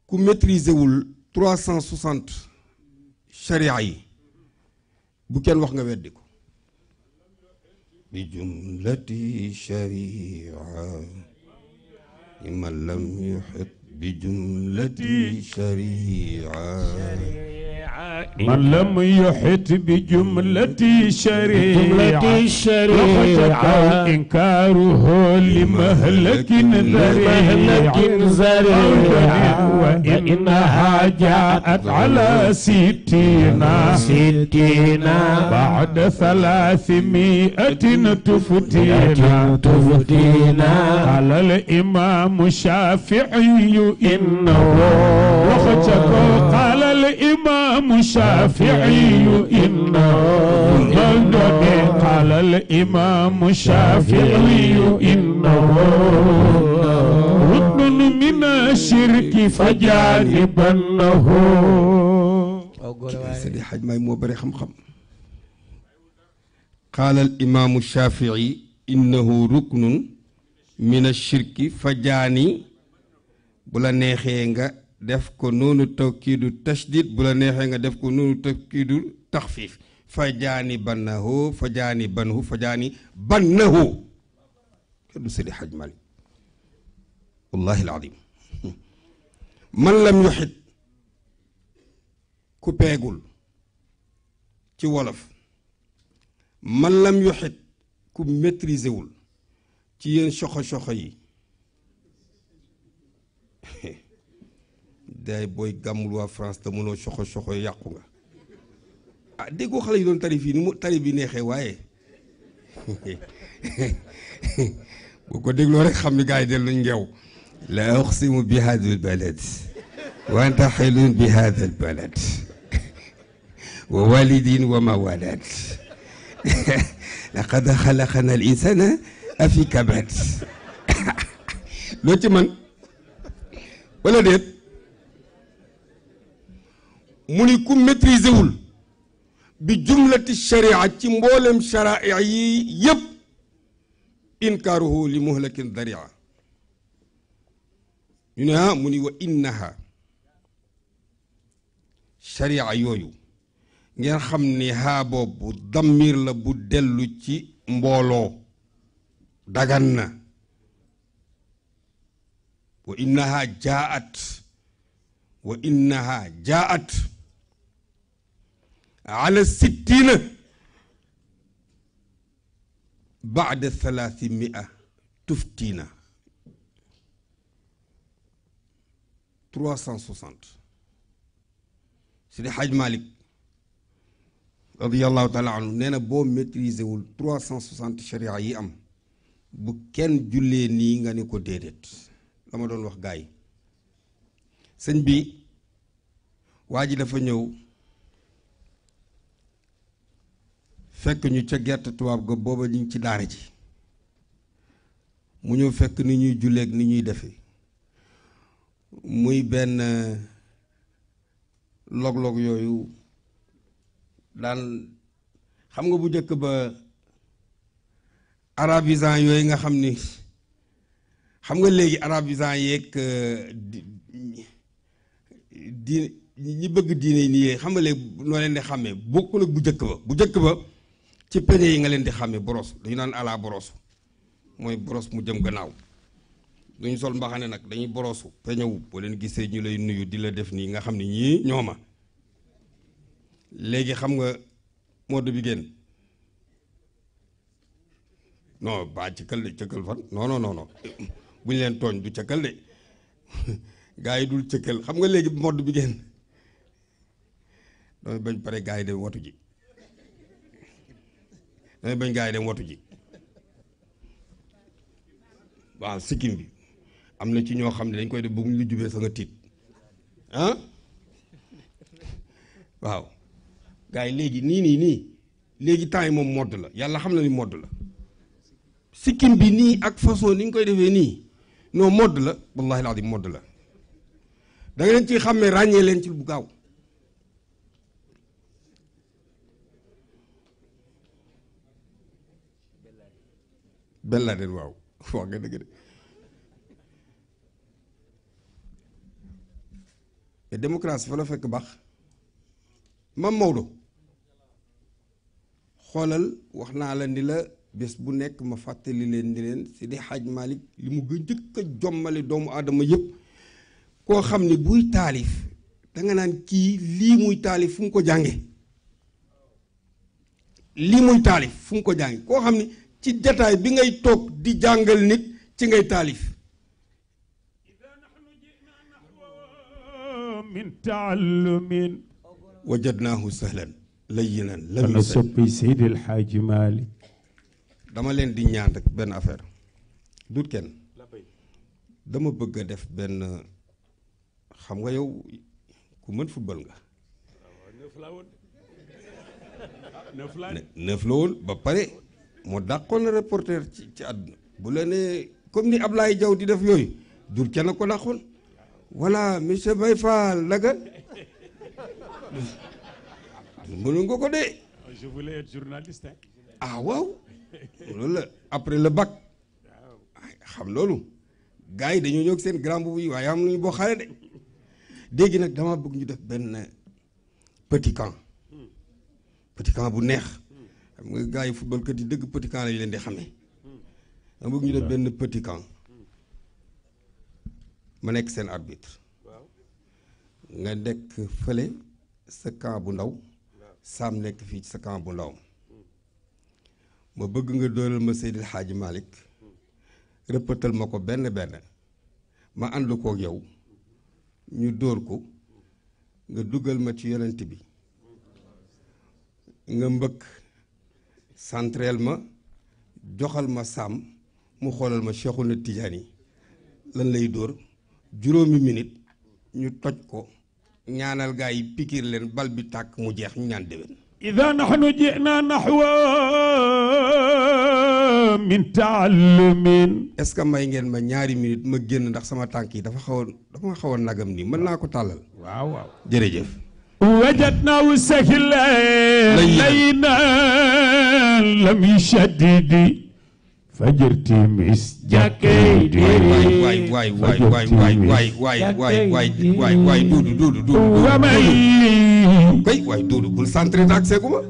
B: ku maîtriser wul 360 charia yi bu kenn wax nga weddi ko bi jumlati sharia man lam yuhit bi jumlati sharia
A: من لم يحط بجملة شريعة لخشك إنكاره لمهلك ذريع وإنها جاءت على 60 بعد 300 تفتينا قال الإمام الشافعي إنه لخشك قال الإمام الشافعي إنه قال الإمام الشافعي إنه ركن من الشرك فجانبنه
B: سيدي حاج ماي مو بري خم قال الإمام الشافعي إنه ركن من الشرك فجاني بلا نيخي def ko noonu tawkiidu tashdid bu la neexee nga def ko noonu tawkiidu taxfiif fajaani bannahu kenn du Seydi Hadj Malick wallahi alazim man lam yuxit ku peegul ci wolof man lam yuxit ku maîtriser wul ci yéen soxo yi day booy gàmmul waa France te mënoo soxo yàqu nga ah déggoo xale yi doon tari fii ni mu tari bi neexee waaye boo ko dégloo rek xam ni gars yi delluñ ngeew la uqsimu bi hada al balad wa anta xilun bi hada al balad wa walidin wa ma walad laqad xalaqna al insana afi kabad loo ci man wala déet mu ni ku maîtriser wul bi jumlati sharia ci mboolem sharia yi yépp inkaaruhu li muhlakin daria ñu ne mu ni wa innaha sharia yooyu ngeen xam ni haa boobu dammir la bu dellu ci mbooloo dagan na wa innaha jaat على 60 بعد 300 تفتينا 360 Seydi Hadj Malick radiyallahu taala anhu nee na boo maîtriser wul 360 sharia yi am bu kenn jullee nii nga ni ko déedéet la ma doon wax gaa yi sëñ bi waa ji dafa ñëw fekk ñu ca gerte tubaab ga booba ñu ngi ci daara ji mu ñëw fekk ni ñuy julleek ni ñuy defee muy benn log-log yooyu daan xam nga bu njëkk ba arabisant yooyu nga xam ni xam nga léegi arabisant yeeg di ñi bëgg diine nii xam nga léegi noo leen di xàmmee bokkul ak bu njëkk ba ci peñe yi nga leen di xàmmee boros dañu naan ala borosu mooy boros mu jëm gannaaw duñu sol mbaxane nag dañuy borosu peñewu boo leen gisee ñu lay nuyu di la def nii nga xam ne ñii ñooma léegi xam nga mode bi génn non ba cëkkal de cëkkal fan non bu ñu leen tooñ du cëkkal de gaa yi dul cëkkal xam nga léegi mode bi génn damay bañ pare gaa yi dem watu ji damay bañ gaa yi dem watu ji waaw sikkim bi am na ci ñoo xam ne dañ koy def bu mu lu jubee sa nga tiit ah waaw gaa yi léegi nii léegi temps yi moom modd la yàlla xam na ni modd la sikkim bi nii ak façon ni ñu koy defee nii non modd la wallahi alazim modd la da nga leen ci xàmmee ràññee leen ci bu gaaw bella den waaw wax nga dëgg de mais démocratie fa la fekk baax Mam Maodo xoolal wax naa la ni la bés bu nekk ma fàttali leen ni leen Seydi Hadj Malick li mu gën njëkk a jommale doomu aadama yëpp koo xam ne buy taalif danga naan kii lii muy taalif fu mu ko jànge lii muy taalif fu mu ko jànge koo xam ne ci jataay bi ngay toog di jàngal nit ci ngay taalif
A: min taallumin
B: wajadnaahu sahlan layyinan
A: ana soppi Seydi El Hadji Malick
B: dama leen di ñaan rek benn affaire dut kenn dama bëgg a def benn xam nga yow ku mën football nga neuf la woon ba pare moo dàqoon na reporter ci àdduna bu la nee comme ni Ablaye Diaw di def yooyu dur kenn ko dàqoon voilà monsieur Baye Fall laga mënu nga ko de
A: je voulais être journaliste
B: ah waaw loolu la après le bac xam loolu gars yi dañoo ñëw seen grand boubou yi waaye am nañu boo xale de léegi nag dama bëgg ñu def benn petit camp bu neex xam nga gars yi football kat yi dëgg petit camp lañ leen di xamee dama bëgg ñu def benn petit camp ma nekk seen arbitre nga nekk fële sa camp bu ndaw Sam nekk fii ci sa camp bu ndaw ma bëgg nga doolal ma Seydil Hadji Malick rëppatal ma ko benn ma ànd kook yow ñu dóor ko nga dugal ma ci yonent bi nga mbëkk centreel ma joxal ma Sam mu xoolal ma Cheikhouna Tidiane lan lay dóor juróomi minute ñu toj ko ñaanal gaa yi pikiir leen bal bi tàkk mu jeex ñu ñaan déwén
A: ida nahnu jina nahwa min taallumin
B: est-ce que may ngeen ma ñaari minute ma génn ndax sama tànk yi dafa xaw a nagam nii mën naa ko tàllal
A: waaw
B: jërëjëf
A: wajadnaahu sahlan layyinan lam yushaddidi fajarti mis jàkkee
B: waay duudu waay duudu bul centré naag seeguma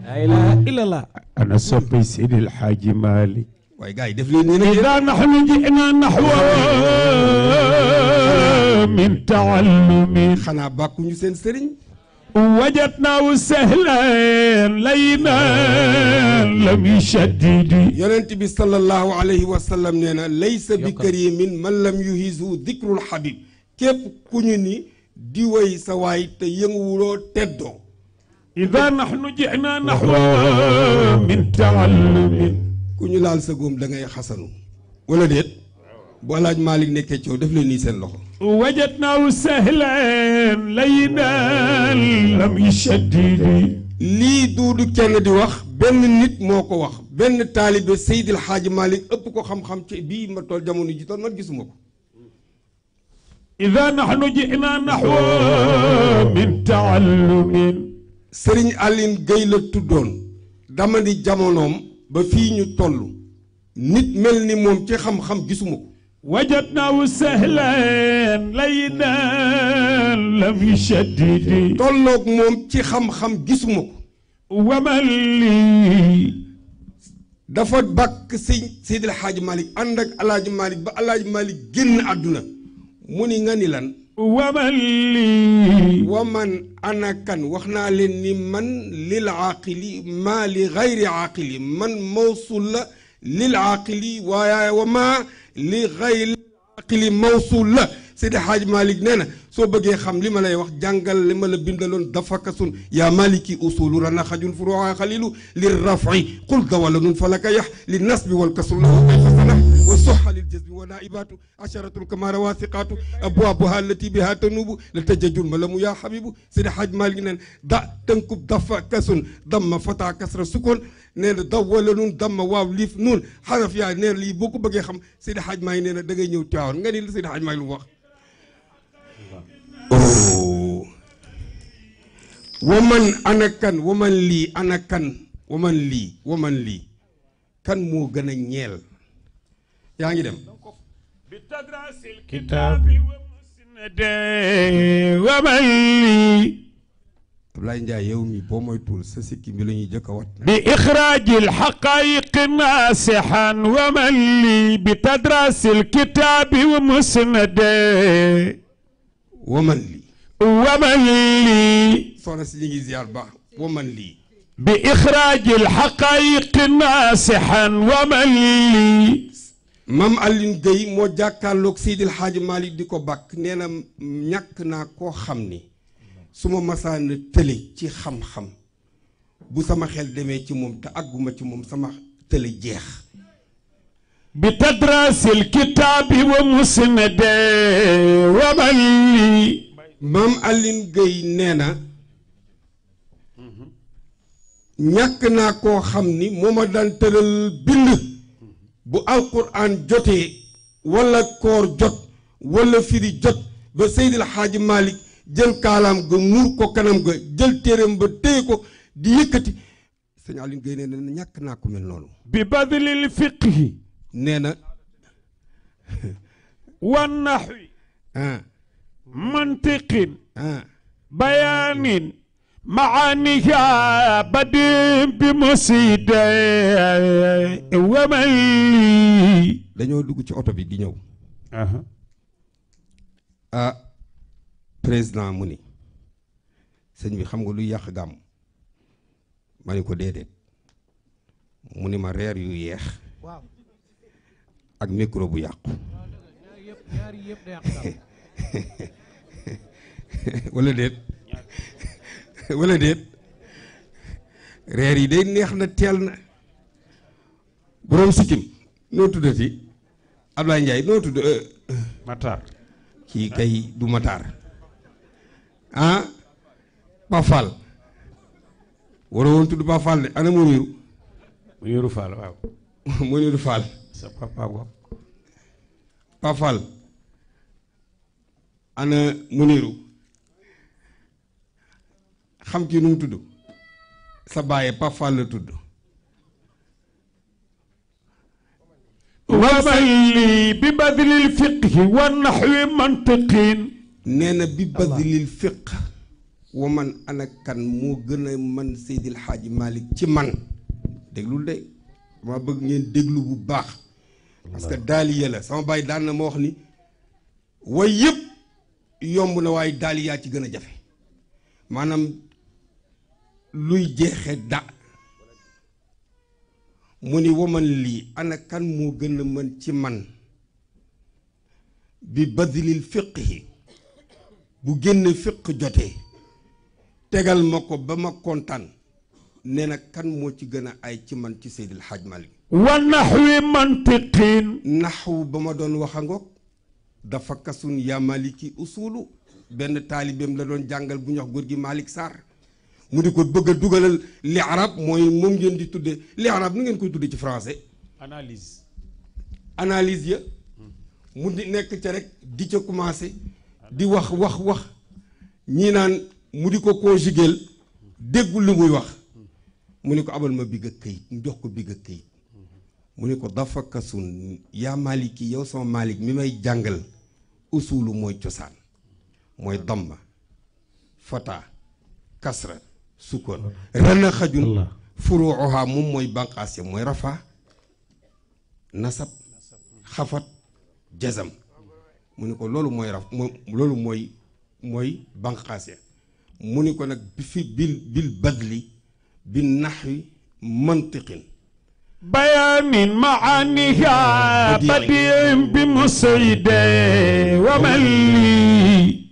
A: la ilaha illallah ana soppi Seydi El Hadji Malick
B: waaye gars yi def leen nii nag
A: ida nahnu jina nahwa min taallumin
B: xanaa bàkkuñu seen sëriñ
A: wajadnaahu sahlan layyinan lam yushaddidi
B: yonent bi sallallahu alayhi wa sallam nee na laysa bi karimin man lam yuhisu dikrul habib képp ku ñu ni di woy sa waay te yënguwuloo teddoo
A: إذا نحن جئنا نحو من تعلم
B: ku ñu laal sa góom da ngay xasanu wala déet bu alaaj Malick nekkee coow def leen nii seen loxo
A: وجدناه سهلا لينا لم يشدد
B: lii duudu kenn di wax benn nit moo ko wax benn taalibe Seydil Hadji Malick ëpp ko xam-xam ci bii ma toll jamono ji toll man gisuma ko
A: إذا نحن جئنا نحو من تعلم
B: Sëriñ Aline Gueye la tuddoon dama di jamonoom ba fii ñu toll nit mel ni moom ci xam-xam gisuma ko
A: وجدناه سهلا لينا لم يشدد
B: tolloog moom ci xam-xam gisuma ko
A: ومن لي
B: dafa bàkk sëñ Seydil Hadji Malick ànd ak alaaji Malick ba alaaji Malick génn àdduna mu ni nga ni lan
A: ومن لي
B: wa man ana kan wax naa leen ni man lil aaqili maa li gayri aaqili man mawsul la lil aaqili waaye wa maa li gayri aaqili mawsul la Seydi Hadji Malick nee na soo bëggee xam li ma lay wax jàngal li ma la bindaloon dafa kasun yaa maliki usulu rana xajun furuha xalilu li rafi qul dawalanun falaka yax li nasbi wal kasru lahu kayfa sanah wa soxa lil jazbi wa naibatu asharatun kama rawasiqatu abwaabuha allati biha tanubu la tajajul ma la mu yaa xabibu Seydi Hadji Malick neen da tënkub dafa kasun damma fata kasra sukkoon nee na dawalanun damma waaw liif nuun xaraf yaa nee na lii boo ko bëggee xam Seydi Hadji Malick nee na da ngay ñëw Tiwaawan nga ni la Seydi Hadji Malick lu mu wax waman ana kan waman lii ana kan waman lii kan moo gën a ñeel yaa ngi dem
A: بتدرس الكتاب ومسند ومن لي
B: Ablaye Ndiaye yow mi boo moytuwul sa sikki bi la ñuy jëkk a wat
A: بإخراج الحقائق ناصحا ومن لي بتدرس الكتاب ومسند
B: waman lii
A: ومن لي
B: soxna si ñu ngi ziar baax waman lii
A: بإخراج الحقائق ناصحا ومن لي
B: Mam Aline Gueye moo jàkkaarloog Seydil Hadji Malick di ko bàkk nee na ñàkk naa koo xam ni su ma masaana tële ci xam-xam bu sama xel demee ci moom te àgguma ci moom sama tële jeex
A: بتدرس الكتاب ومسند ومن لي
B: Mam Aline Gueye nee na ñàkk naa koo xam ni moo ma daan tëral bind bu alquran jotee wala koor jot wala firi jot ba Seydil Hadji Malick jël kaalaam ga muur ko kanam ga jël téeram ba téye ko di yëkkati sëñ Aline Gueye nee na ñàkk naa ko mel noonu
A: ببذل الفقه
B: nee na
A: والنحو منطق بيان معانيها بدء بمسيد ومن لي
B: dañoo dugg ci oto bi di ñëw président mu ni sëñ bi xam nga luy yàq gàmm ma ni ko déedéet mu ni ma reer yu yeex ak micro bu yàqu wala déet wala déet reer yi day neex na teel na borom sikkim noo tuddati Ablaye Ndiaye noo tudd
A: Matar
B: kii kay du Matar ah Pafal waroo woon tudd Pafal de ana Muniru
A: Muniru Fall waaw
B: Muniru Fall
A: sa papa go
B: Pafal ana Muniru xam kii nu mu tudd sa bàyyi Pafal la tudd
A: ومن لي ببذل الفقه والنحو منطق
B: nee na bi badlil fiq wa man ana kan moo gën a man Seydil Hadji Malick ci man déglul de dama bëgg ngeen déglu bu baax parce que daaliya la sama bàyyi daan na ma wax ni way yëpp yomb na waaye daaliyaa ci gën a jafe maanaam luy jeexe da mu ni waman lii ana kan moo gën a mën ci man bi badlil fiqhi bu génn fiq jotee tegal ma ko ba ma kontaan nee na kan moo ci gën a ay ci man ci Seydil Hadj Malick
A: wa naxwi mantiqin
B: naxwu ba ma doon wax a ngoog dafa kasun yaa maliki usulu benn taalibeem la doon jàngal bu ñu wax góor gi Malick Sarr mu di ko bëgg a dugalal li arab mooy moom ngeen di tudde li arab nu ngeen koy tudde ci français analyse ya mu di nekk ca rek di ca commencé di wax ñii naan mu di ko conjuguer déggul li muy wax mu ni ko abal ma bigg ak këyit mu jox ko bigg ak këyit mu ni ko dafa kasun yaa maliki yow sama malik mi may jàngal usulu mooy cosaan mooy damma fata kasra sukkoon rana xajun furuuha moom mooy banqaas ya mooy rafa nasab xafat jazam mu ni ko loolu mooy raf loolu mooy banqaas ya mu ni ko nag bi fi bil badli bi naxwi mantiqin
A: bayaanin maaniha badiim bi musayde wamali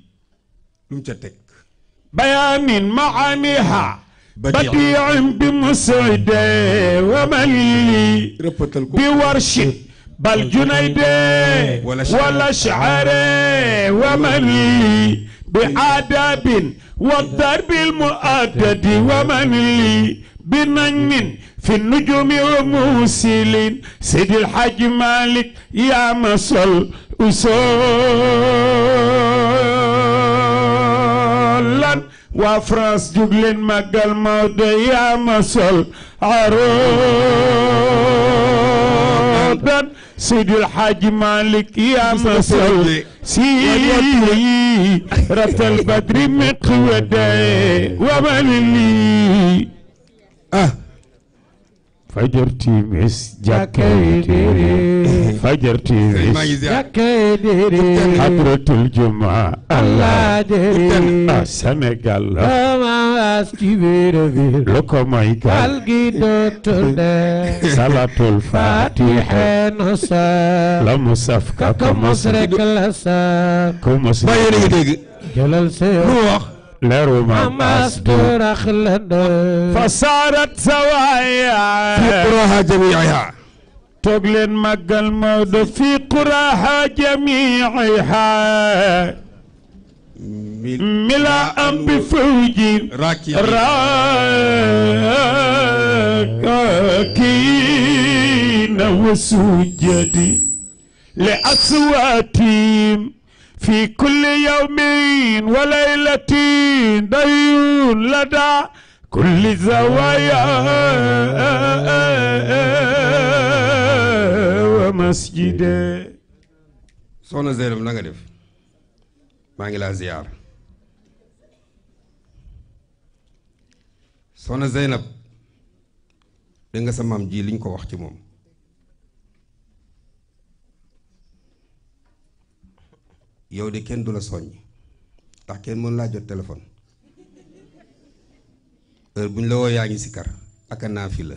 B: lu mu ca teg
A: bayaanin maaniha badiim bi musayde wamali
B: rëppatal ko
A: bi warshid bal junayde wala shaare wamali bi aadabin wa darbil muaddadi wamali bi najmin في النجوم وموسلين سيد الحاج مالك يا مصل أصولا وفرنس جوجلين مقال مود يا مصل عروضا سيد الحاج مالك يا مصل سيرة البدر مقودة ومن فجرتي مس جاكيديري فجرتي مس جاكيديري حضرة الجمعة الله ديري سنغال ما استيبير لكم ايكال الجدوتل صلاة الفاتحة نصا لمصفكة كمصرك لسا كمصرك جلال سيروح leeru ma fasaarat sawaaya
B: fi quraaha jamiiha
A: toog leen màggal Maodo fi quraaha jamiiha mila am bi fawji raakiina wa sujadi li aswaatim في كل يوم وليلة ديون لدى كل زوايا ومسجد
B: soxna Zeynab na nga def maa ngi laa ziyaar soxna Zeynab dégg nga sa maam ji liñ ko wax ci moom yow de kenn du la soññ ndax kenn mën laa jot téléphone heure bu ñu la woo yaa ngi si kar ak a naa fi la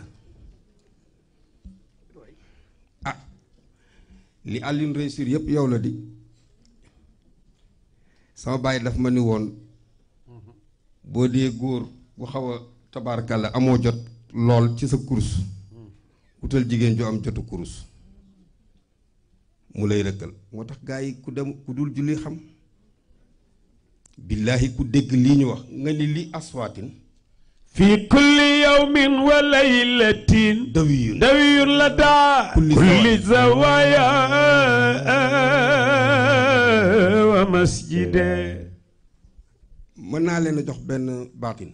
B: ah li Alioune réussir yëpp yow la di sama bàyyi daf ma ni woon boo dee góor bu xaw a tabaarkalla amoo jot lool ci sa kurus wutal jigéen ju am jotu kurus mu lay rëkkal moo tax gaa yi ku dem ku dul julli xam billaahi ku dégg lii ñu wax nga ni li aswaatin
A: fi kulli yawmin wa laylatin dawiyun la daa kulli zawaaya wa masjide
B: mën naa leen a jox benn baatin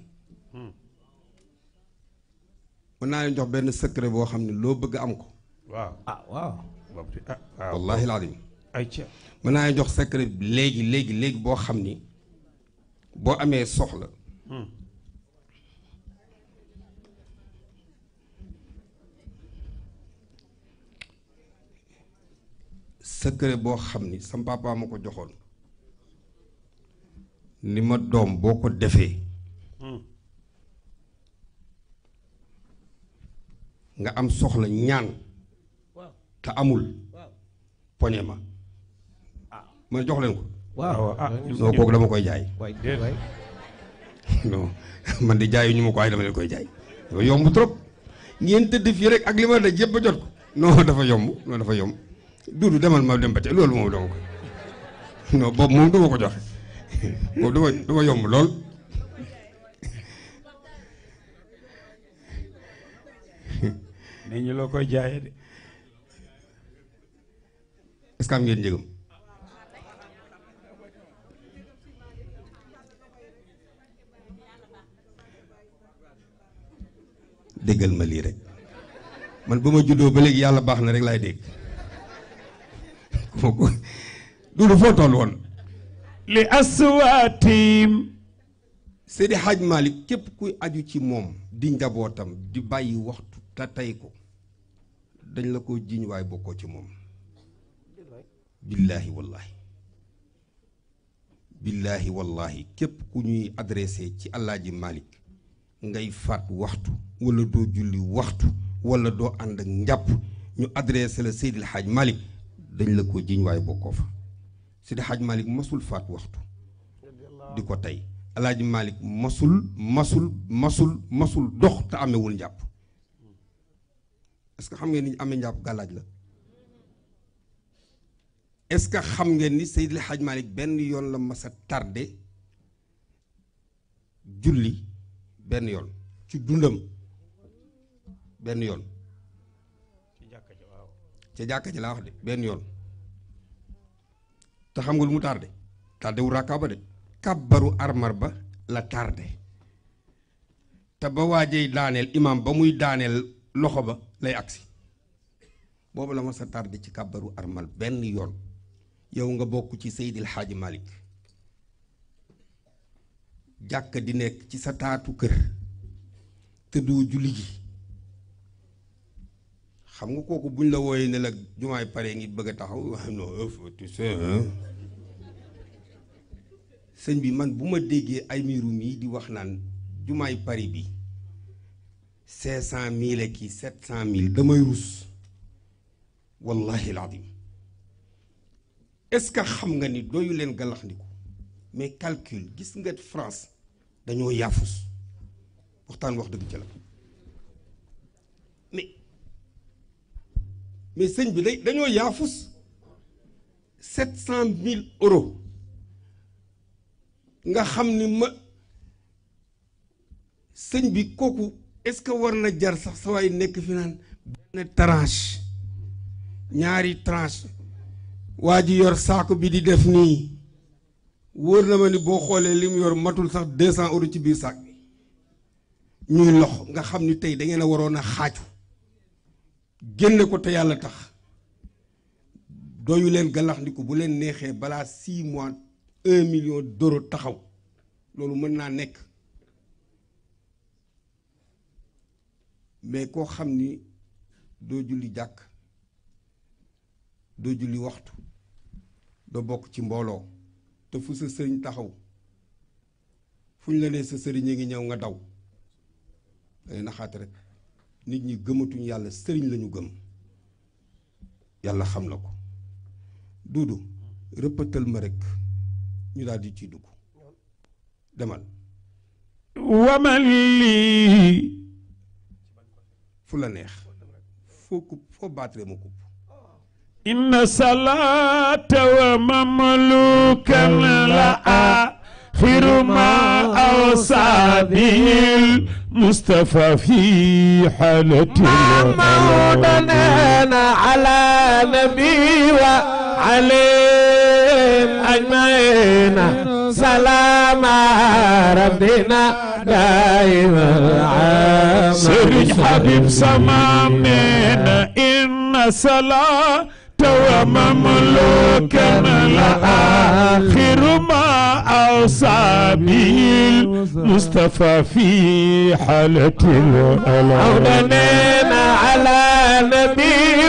B: mën naa leen jox benn secret boo xam ne loo bëgg am ko
A: waaw waaw
B: wallahi alazim
A: ay ca
B: mën naa jox secret léegi boo xam ni boo amee soxla secret boo xam ni sam papa ma ko joxoon ni ma doom boo ko defee nga am soxla ñaan te amul poñe ma ma jox leen ko
A: waaw
B: noo kooku dama koy jaay non man di jaayu ñu ma ko ay dama leen koy jaay dafa yomb trop ngeen tëdd fii rek ak li ma daj yëpp ba jot ko non dafa yomb non dafa yomb duudu demal ma dem ba te loolu moom dama ko non boobu moom du ma ko joxe boobu dafa yomb lool.
A: ne ñu loo koy jaayee de.
B: est-ce que am ngeen njëgam. déggal ma lii rek man ba ma juddoo ba léegi yàlla baax na rek laay dégg duudu foo toll woon.
A: li aswaatim.
B: Seydi Hadj Malick képp kuy aju ci moom di njabootam di bàyyi waxtu te tey ko dañ la ko jiñ waaye bokkoo ci moom. billaahi wallaahi billaahi wallaahi képp ku ñuy adressé ci Alaaji Malick ngay faat waxtu wala doo julli waxtu wala doo ànd ak njàpp ñu adressé la Seydil Hadj Malick dañ la ko jiñ waaye bokkoo fa. Seydi Hadj Malick masul faat waxtu di ko tey Alaaji Malick masul dox te amewul njàpp. est-ce que xam ngeen ni amee njàpp gàllaaj la. est-ce que xam ngeen ni Seydil Hadj Malick benn yoon la mas a tardé julli benn yoon ci dundam benn yoon. ca jàkka ji laa wax de benn yoon. te xam nga lu mu tardé wu rakka ba de kàbbaru armar ba la tardé te ba waajey daaneel imam ba muy daaneel loxo ba lay agsi boobu la ma sa tardé ci kàbbaru armal benn yoon. yow nga bokk ci Seydil Hadji Malick jàkk di nekk ci sa taatu kër te doo julli ji xam nga kooku buñ la wooyee ne la jumaay pare ngi bëgg a taxaw non tu sais sëñ bi man bu ma déggee ay miiru mii di wax naan jumaay Paris bi 500 000 ki 700 000 damay rus wallahi alazim. est-ce que xam nga ni doyu leen galaxndiku mais calcul gis nga France dañoo yaafus waxtaan wax dëgg ci la mais sëñ bi dañoo yaafus 700 000 euros nga xam ni ma sëñ bi kooku est-ce que war na jar sax sa waay nekk fi naan benn tranche ñaari tranche waa ji yor saako bi di def nii wóor na ma ni boo xoolee li mu yor matul sax 200 euros ci biir saak bi ñuy lox nga xam ni tey da ngeen a waroon a xaaju génne ko te yàlla tax doyu leen galaxndiku bu leen neexee balaa 6 mois 1 million d'euros taxaw loolu mën naa nekk mais koo xam ni doo julli jàkk doo julli waxtu doo bokk ci mbooloo te fu sa sëriñ taxaw fu ñu la nee sa sëriñ a ngi ñëw nga daw day naxaate rek nit ñi gëmatuñ yàlla sëriñ lañu gëm yàlla xam na ko duudu rëppatal ma rek ñu daal di ciy dugg demal
A: waman lii
B: fu la neex foo baatare ma kupp
A: inna salaata wa mamlukan la axiru ma awsa bil Mustafa fi xaalati mawdana ala nabi wa alayhim ajmaina salaama rabbina daima Sëriñ Habib Sama neena inna salaata ومملوكا لآخر ما أوصى به المصطفى في حالة الألم عودنا على نبي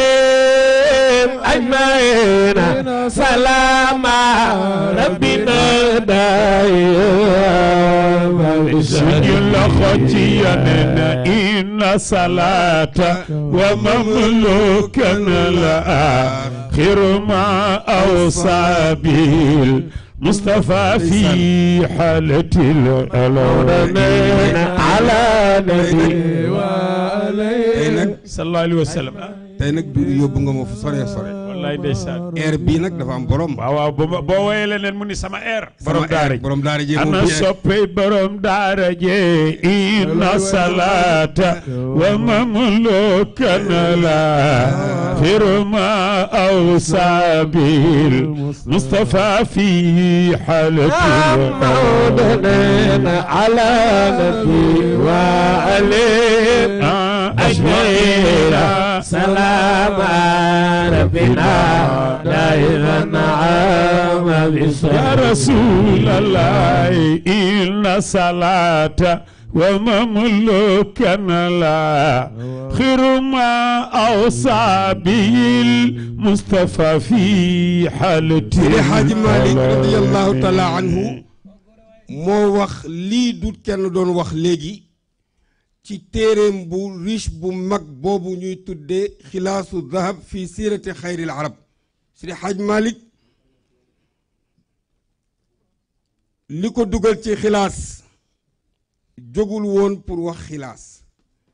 A: وعليهم أجمعين سلام ربنا دائما سجل خطيئنا إن صلاة ومملوكا لآخر ما أوصى به مصطفى في حالة الألوان على نبي وعليه صلى الله عليه وسلم
B: tey nag du yóbbu nga ma fu sore sore
A: wallaay ndeysaan
B: air bii nag dafa am borom
A: waaw boo woyee leneen mu ni sama air borom daara ji ana soppey borom daara ji inna salata wa mamlukan la firma aw sabil Mustafa fi halatil mawdana ala nabi wa alayhi ajmain سلام ربنا دائما عام يا رسول الله إن صلاة ومملوكا لا خير ما أوصى به المصطفى في حالته
B: سيدي حاج مالك رضي الله تعالى عنه moo wax lii du kenn doon wax léegi ci téereem bu riche bu mag boobu ñuy tuddee xilaasu dahab fi siirati xayril arab Seydi Hadj Malick li ko dugal ci xilaas jógul woon pour wax xilaas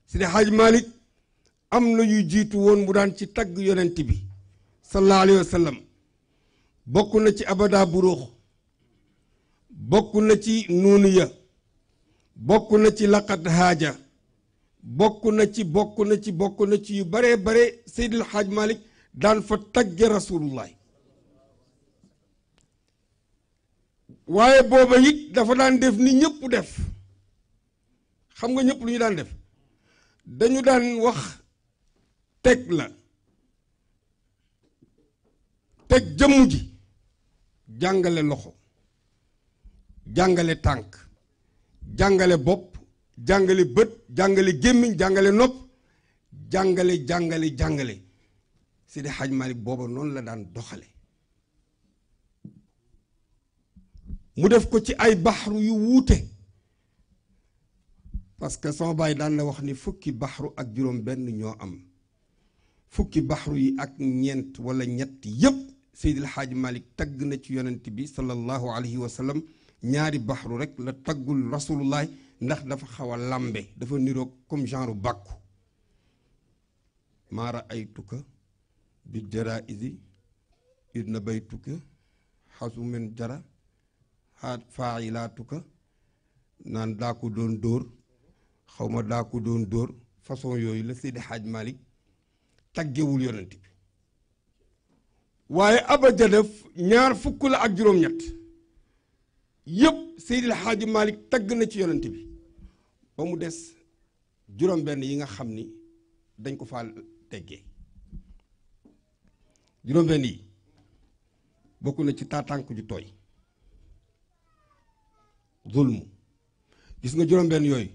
B: Seydi Hadj Malick am na yu jiitu woon mu daan ci tagg yonent bi sallallahu alayhi wa sallam bokk na ci abada buruux bokk na ci nuuniya bokk na ci laqad haaja bokk na ci yu bare bare Seydil Hadj Malick daan fa tagge rasulullah waaye booba it dafa daan def ni ñëpp def xam nga ñëpp lu ñu daan def dañu daan wax teg la teg jëmm ji jàngale loxo jàngale tànk jàngale bopp jàngale bët jàngale gémmiñ jàngale nopp jàngale Seydi Hadj Malick booba noonu la daan doxale mu def ko ci ay baxru yu wuute parce que sama baay daan na wax ni fukki baxru ak juróom benn ñoo am fukki baxru yi ak ñeent wala ñett yépp Seydi Hadj Malick tagg na ci yonent bi sallallahu alayhi wa sallam ñaari baxru rek la taggul rasulullah ndax dafa xaw a lambe dafa niroog comme genre bàkku maa raaytuka bi jaraizi idna baytuka xasumen jara xaat faayilaatuka naan daa ko doon dóor xaw ma daa ko doon dóor façon yooyu la Seydi Hadj Malick taggewul yonent bi waaye abajadaf ñaar fukk la ak juróom-ñett yëpp Seydi Hadj Malick tagg na ci yonent bi ba mu des juróom-benn yi nga xam ni dañ ko faa teggee juróom-benn yi bokk na ci taatànk ju tooy zulmu gis nga juróom-benn yooyu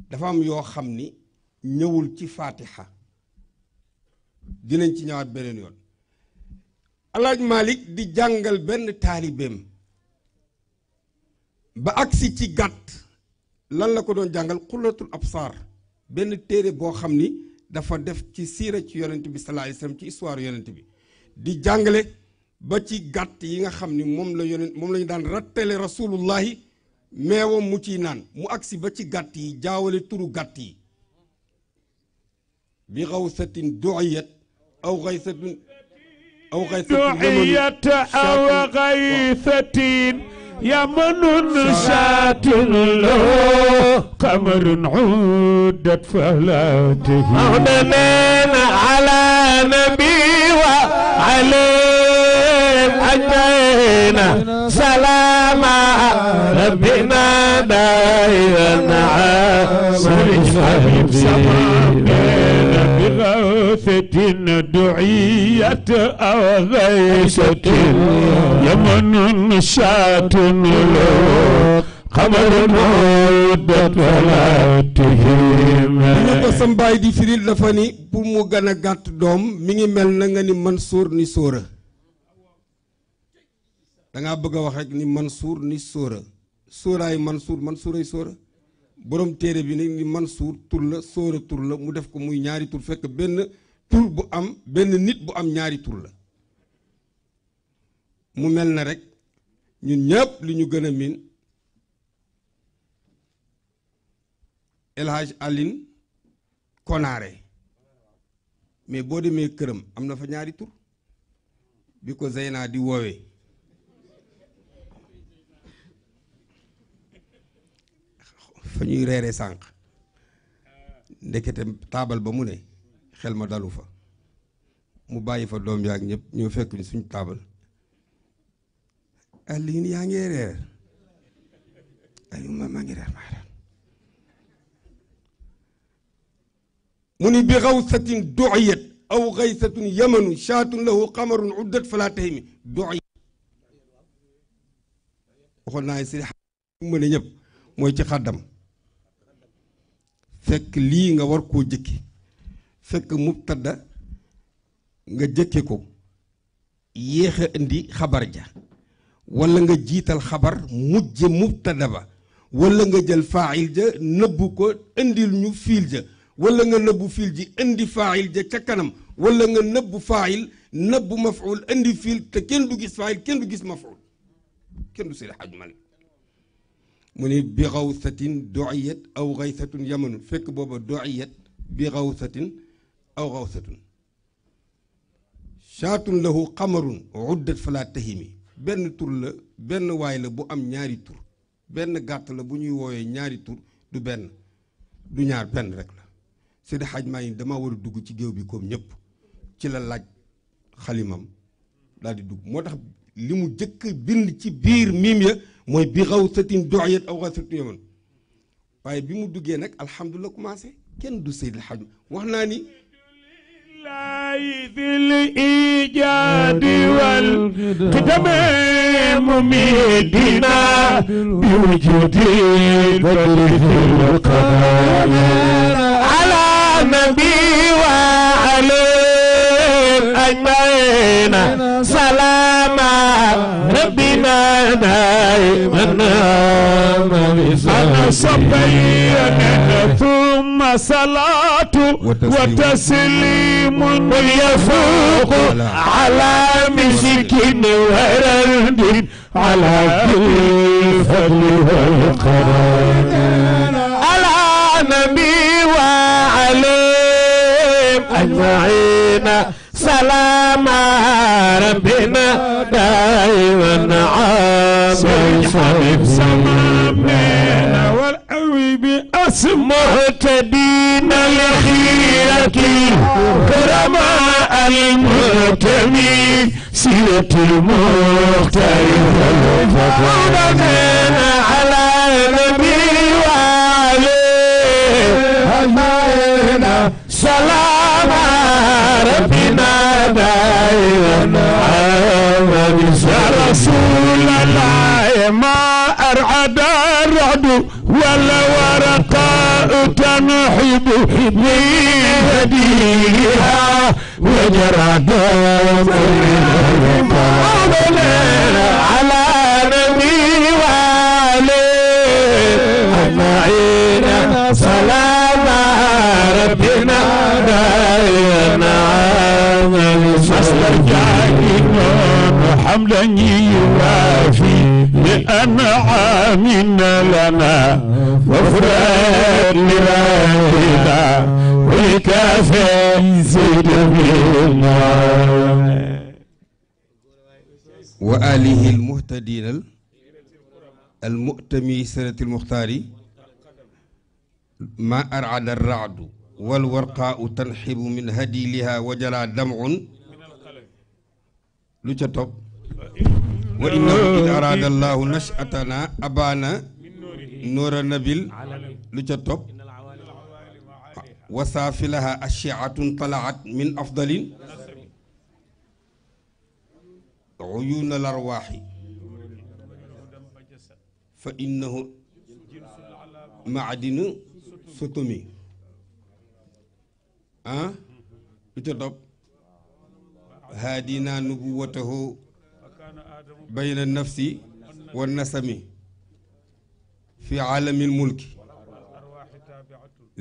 B: dafa am yoo xam ni ñëwul ci faatiha dinañ ci ñëwaat beneen yoon Alaaji Malick di jàngal benn taalibeem ba agsi ci gàtt lan la ko doon jàngal xulatul absaar benn téere boo xam ni dafa def ci siira ci yonent bi sallallahu alayhi wasallam ci histoire yonent bi di jàngale ba ci gàtt yi nga xam ni moom la ñu daan rattale rasulullahi meewam mu ciy naan mu agsi ba ci gàtt yi jaawale turu gàtt yi bi xawsatin du'iyat aw xaysatin
A: يمن شات له قمر عودت فلاته مولانا على نبي وعليه أجينا سلام ربنا دائما عاصم بغوثة دعية أو غيثة يمن شات له قمر مودت ولا تهيم
B: ñu ko sa mbaay di firil dafa ni pour mu gën a gàtt doom mi ngi mel na nga ni Mansuur ni sóora dangaa bëgg a wax rek ni Mansuur ni sóora sóoraay Mansuuray sóora borom téere bi ni Mansuur tur la sóora tur la mu def ko muy ñaari tur fekk benn tur bu am benn nit bu am ñaari tur la mu mel na rek ñun ñëpp li ñu gën a miin El Hadj Aline Konaare mais boo demee këram am na fa ñaari tur bi ko Zeyna di woowee fa ñuy reere sànq ndekete taabal ba mu ne xel ma dalu fa mu bàyyi fa doom yaak ñëpp ñoo fekk ñu suñu taabal Aline yaa ngi reer ayuma maa ngi reer mu ni bi xawsatin du'iyat aw xaysatun yamanu shaatun lahu qamarun uddat fala tahimi du'iyat waxoon naa si mu ne ñëpp mooy ci xaddam fekk lii nga war koo jëkke fekk mubtada nga jëkke ko yéex a indi xabar ja wala nga jiital xabar mujje mubtada ba wala nga jël faayil ja nëbbu ko indil ñu fiil ja wala nga nëbbu fiil ji indi faayil ja ca kanam wala nga nëbbu faayil nëbbu mafuul indi fiil te kenn du gis faayil kenn du gis mafuul kenn du Seydi Hadj Malick mu ni bi xawsatin du'iyat aw xaysatun yamanu fekk booba du'iyat bi xawsatin aw xawsatun shaatun lahu qamarun uddat fala tahimi benn tur la benn waay la bu am ñaari tur benn gàtt la bu ñuy woowee ñaari tur du benn du ñaar benn rek la Seydi Hadj Malick dama war a dugg ci géew bi comme ñëpp ci la laaj xalimam daal di dugg moo tax li mu jëkk bind ci biir miim ya mooy bi xawsatin du'iyat aw xawsatun yaman waaye bi mu duggee nag alhamdulilah commencé kenn du Seydi Hadj wax naa ni
A: ذي الإيجاد والقدم مميدنا بوجود البدر في القدم على نبي وعليه أجمعين سلام ربنا دائما أنا صبينا ثم صلاة وتسليم يفوق على مسكين ورد على كل فضل والقرار على نبي وعليم أجمعين سلام ربنا دائما عام سمامنا والأوي بأسمهتدين لخيرك كرماء المهتمي سيرة المختلف والفقر على نبي وعليه أجمعين سلام ربنا دائما يا رسول الله ما أرعد الرعد ولا ورقاء تنحب بهديها وجرى دم على نبي وعليه أجمعين سلام ربنا دائما حمدا يوافي لأنعامنا لنا وفراد لراهنا وكافي زيد بنا
B: وآله المهتدين المؤتمي سنة المختار ما أرعد الرعد والورقاء تنحب من هدي لها وجرى دمع lu ca topp wa innahu in arada allahu nashatana abana noora nabil lu ca topp wa saafilaha ashiatun talaat min afdalin uyuna larwaaxi fa innahu maadinu sotomi lu ca topp haadina nubuwatahu bayna nafsi wa nasami fi aalami lmulki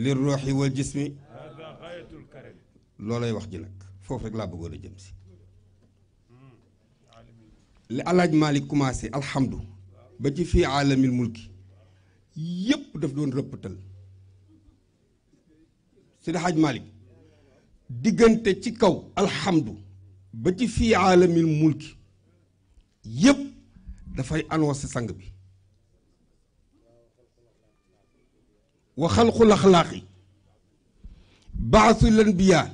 B: lirruuxi wal jismi loolay wax ji nag foofu rek laa bëggoon a jëm si li alaaj Malik commencé alhamdu ba ci fii aalamil mulki yépp daf doon rëppatal Seydi Hadj Malik diggante ci kaw alhamdu ba ci fii aalamil mulki yépp dafay annoncé sang bi wa xalqul axlaaqi baasul anbiyaa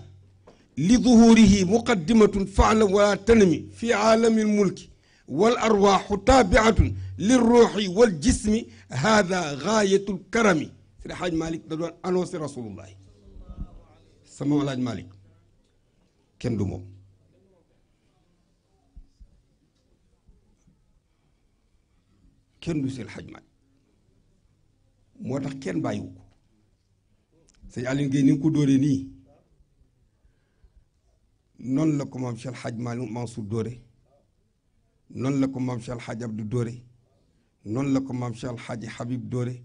B: li zuhurihi muqaddimatun faalam wala tanami fi aalamil mulki wal arwaaxu taabiatun li ruuxi wal jismi hada gaayatul karami Seydi Hadj Malick da doon annoncé rasulullahi sama alaaj Malick kenn du moom kenn du Seydi Hadj Malick moo tax kenn bàyyiwu ko sëñ Aline Gueye ni nga ko dóoree nii noonu la ko maam Cheikh Hadj Malick Mansour dóore noonu la ko maam Cheikh Hadj Abdou dóore noonu la ko maam Cheikh Hadj Habib dóore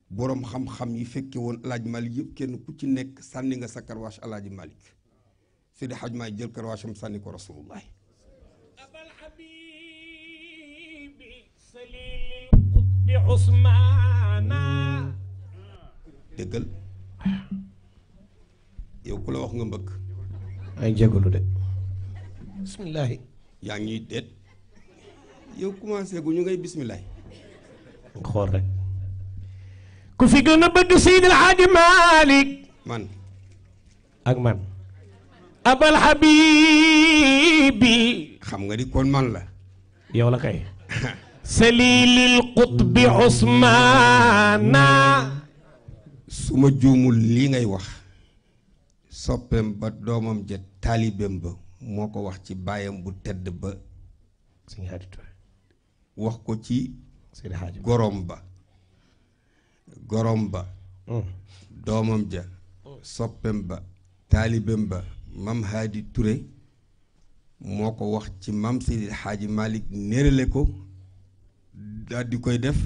B: boroom xam-xam yi fekke woon alaaj Malick yëpp kenn ku ci nekk sànni nga sa karwaas alaaji Malick Seydi Hadj Malick jël karwaasam sànni ko rasulullah
A: abal habibi salil qutbi usmana
B: déggal yow ku la wax nga mbëkk
A: ay jégalu de bismillahi
B: yaa ngi ñuy deet yow commencé gu ñu ngay bismillahi
A: xool rek ku fi gën a bëgg Seydi El Hadji Malick
B: man
A: ak man abal habibi
B: xam nga di kon man la
A: yow la kay salilil qutbi usmana
B: su ma juumul lii ngay wax soppeem ba doomam ja taalibeem ba moo ko wax ci baayam bu tedd ba
A: suñu xarit
B: wax ko ci
A: Seydi Hadji
B: gorom ba doomam ja soppeem ba taalibeem ba mam Haadi Touré moo ko wax ci mam Seydi Hadji Malick nérale ko daal di koy def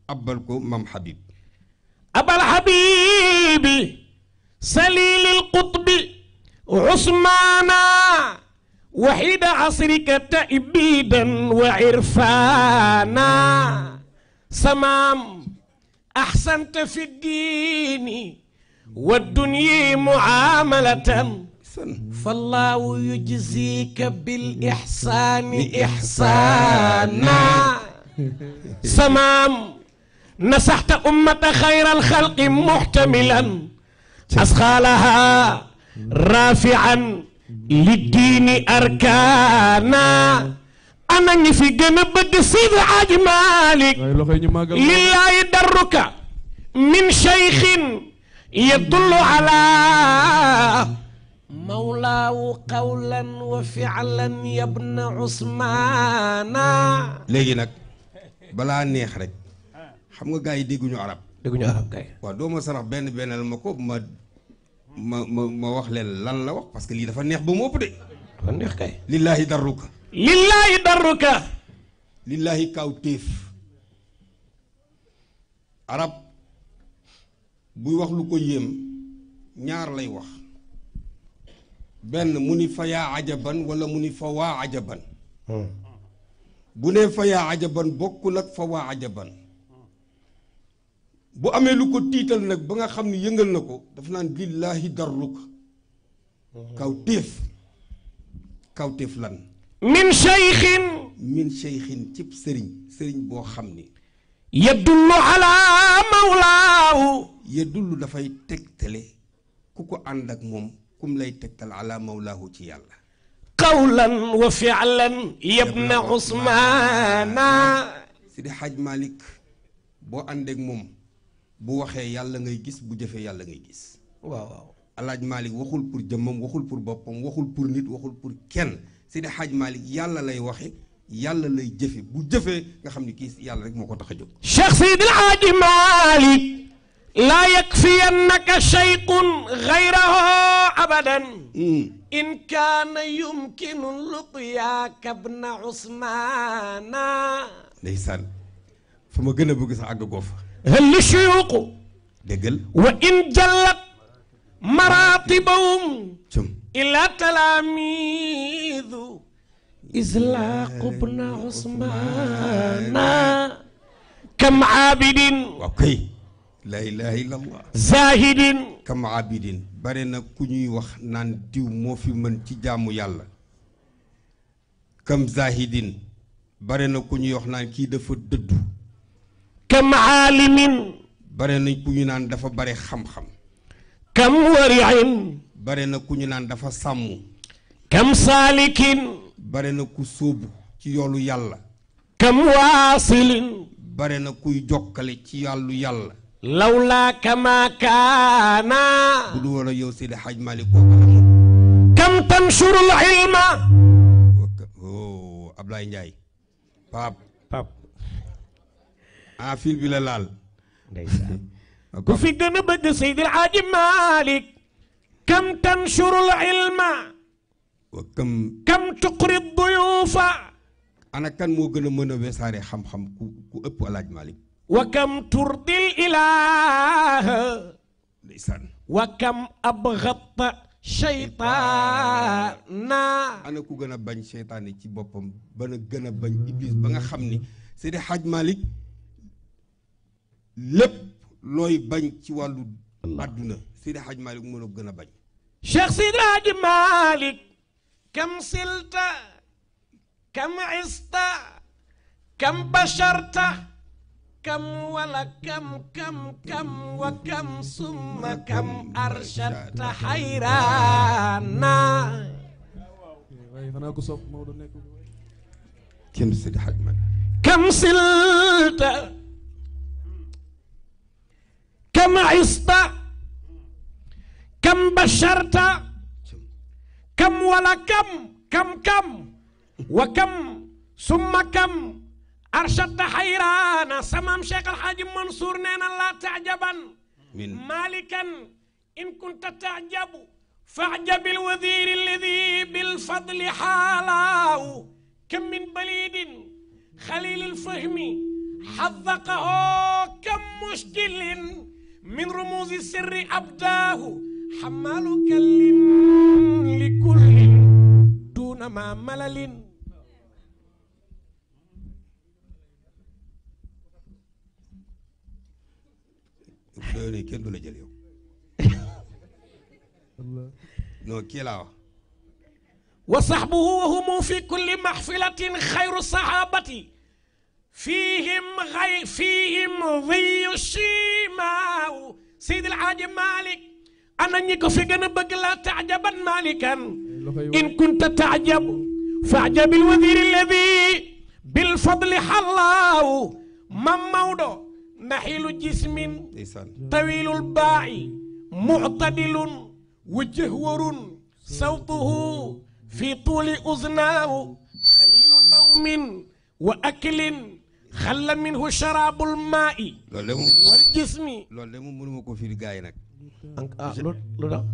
B: abbal ko mam Habib
A: abal habibi salilil qutbi usmana wahida asrika taibidan wa irfana samam ahsanta fi ddini wa dunya muamalatan fallahu yujzika bil ihsani ihsana samam نصحت أمة خير الخلق محتملا أسخالها رافعا للدين أركانا أنا نفي جنب سيد الحاج مالك لله درك من شيخ يدل على مولاه قولا وفعلا يا ابن عثمان
B: léegi nag balaa neex rek xam nga gars yi dégguñu arab
A: kay
B: waaw doo ma sarax benn bennal ma ko ma wax leen lan la wax parce que lii dafa neex ba mu ëpp de
A: dafa neex kay
B: lillaahi darruka lillaahi kaw téef arab buy wax lu ko yéem ñaar lay wax benn mu ni fa yaa ajaban wala mu ni fa waa ajaban bu nee fa yaa ajaban bokkul ak fa waa ajaban bu amee lu ko tiital nag ba nga xam ne yëngal na ko dafa naan lillaahi darruka kaw téef lan
A: min
B: cheikhin cib sëriñ boo xam ni
A: yadullu ala mawlaahu
B: yadullu dafay tegtale ku ko ànd ak moom kum lay tegtal ala mawlaahu ci yàlla
A: qawlan wa fi'lan yabna usmaana
B: Seydi Hadj Malick boo àndeek moom bu waxee yàlla ngay gis bu jëfee yàlla ngay gis
A: waaw
B: alaaj Malick waxul pour jëmmam waxul pour boppam waxul pour nit waxul pour kenn Seydi Hadj Malick yàlla lay waxe yàlla lay jëfe bu jëfee nga xam ni kii yàlla rek moo ko tax a jóg
A: Cheikh Seydi El Hadji Malick laa yakfiyannaka shay'un ghayrahu abadan in kaana yumkinu luqyaaka ibna usmaana
B: ndeysaan fa ma gën a bëgg sax àgg goo fa
A: hal shuyuuqu
B: déggal
A: wa in jallat maratibahum
B: cum
A: ila talaamiidu إزلاق ابن عثمان كم عابد
B: waaw kay la ilaha illallah
A: زاهد
B: kam abidin bare na ku ñuy wax naan diw moo fi mën ci jaamu yàlla kam zahidin bare na ku ñuy wax naan kii dafa dëddu
A: كم عالم
B: bare na ku ñu naan dafa bare xam-xam
A: كم ورع
B: bare na ku ñu naan dafa sàmm
A: كم سالك
B: bare na ku sóobu ci yoolu yàlla
A: كم واصل
B: bare na kuy jokkale ci yàllu yàlla
A: لولاك ما كان
B: bu du woon a yow Seydi Hadj Malick kooku la moom
A: كم تنشر العلم
B: oh Ablaye Ndiaye Pape
A: Pape
B: fil bi la laal
A: ndeysaan ku fi gën a bëgg Seydi El Hadji Malick كم تنشر العلم
B: wa kam
A: كم تقري الضيوف
B: ana kan moo gën a mën a wesaare xam-xam ku ëpp Alaaji Malick
A: وكم ترضي الإله
B: ndeysaan
A: وكم أبغضت شيطانا
B: ana ku gën a bañ seytaane ci boppam ba na gën a bañ iblis ba nga xam ni Seydi Hadj Malick lépp looy bañ ci wàllu àdduna Seydi Hadj Malick mën a gën a bañ
A: شيخ سيد الحاج مالك كم سلت كم عصت كم بشرت كم ولا كم وكم ثم كم أرشدت حيرانا
B: kenn Seydi Hadj Malick
A: كم سلت كم عصت كم بشرت كم ولا كم وكم ثم كم أرشدت حيرانا سمام شيخ الحاج منصور نينا لا تعجبا
B: من
A: مالكا إن كنت تعجب فاعجب الوزير الذي بالفضل حاله كم من بليد خليل الفهم حذقه كم مشكل من رموز السر أبداه حمال كل لكل دون ما ملل
B: doone kenn du la jël yow non kii laa wax
A: وصحبه وهم في كل محفلة خير الصحابة فيهم ضي الشيماء سيد الحاج مالك أنا نيكو في جنب لا تعجبا مالكا إن كنت تعجب فاعجب الوزير الذي بالفضل حلاه من مودو نحيل جسم
B: ndeysaan
A: طويل الباع معتدل وجهور صوته في طول أذناه خليل نوم وأكل خل منه شراب الماء
B: loolu de moom
A: والجسم
B: loolu de moom mënuma ko firi gars yi nag
A: لولا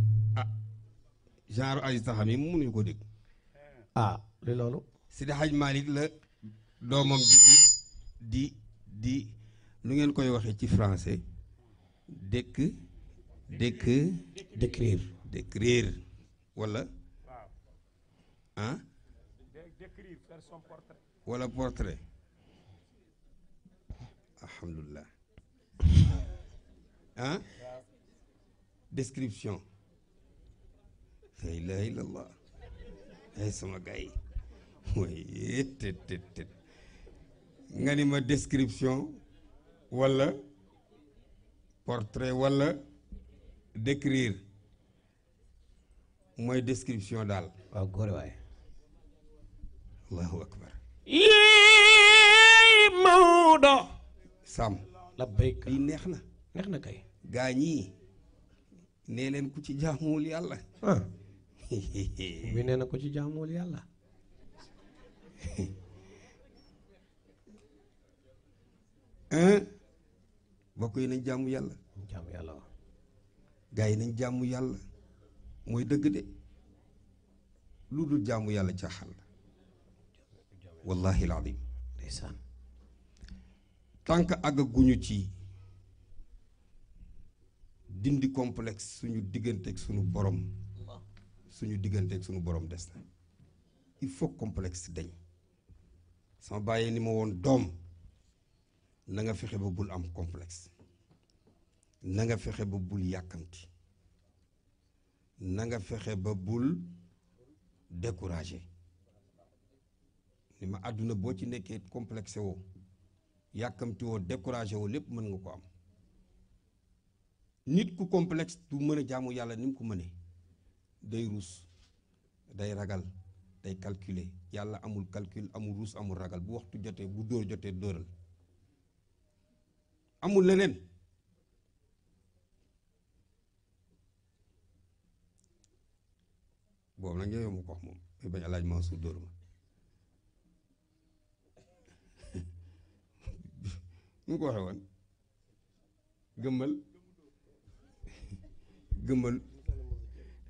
B: genre ay saxam yi mënuñu ko dégg
A: لولو
B: Seydi Hadj Malick la doomam di lu ngeen koy waxee ci français décrire wala wala portrait alhamdulilah description la ilaha illallah ay sama gars yi waaye tet nga ni ma description wala portrait wala décrire mooy description daal
A: waaw góore waaye
B: allahu akbar
A: yéey Maodo
B: Sam
A: labbayk
B: lii neex na
A: kay
B: gaa ñii nee leen ku ci jaamuwul yàlla
A: bi nee na ko ci jaamuwul yàlla
B: bokk yi nañ jaamu yàlla
A: jaamu yàlla waaw
B: gaa yi nañ jaamu yàlla mooy dëgg de lu dul jaamu yàlla caaxaan la wallahi alazim
A: ndeysaan
B: tant que àggaguñu ci dindi complexe suñu digganteeg suñu borom des na il faut complexe dañ sama bàyyee ni ma woon doom na nga fexe ba bul am complexe na nga fexe ba bul yàkkamti na nga fexe ba bul découragé ni ma àdduna boo ci nekkee complexé woo yàkkamti woo découragé woo lépp mën nga ko am nit ku complexe du mën a jaamu yàlla ni mu ko mënee day ruus day ragal day calculer yàlla amul calcul amul ruus amul ragal bu waxtu jotee bu dóor jotee dóoral amul leneen boobu nag ñoo ma ko wax moom muy bañ alaaj Mansour dóor ma mu ko waxee woon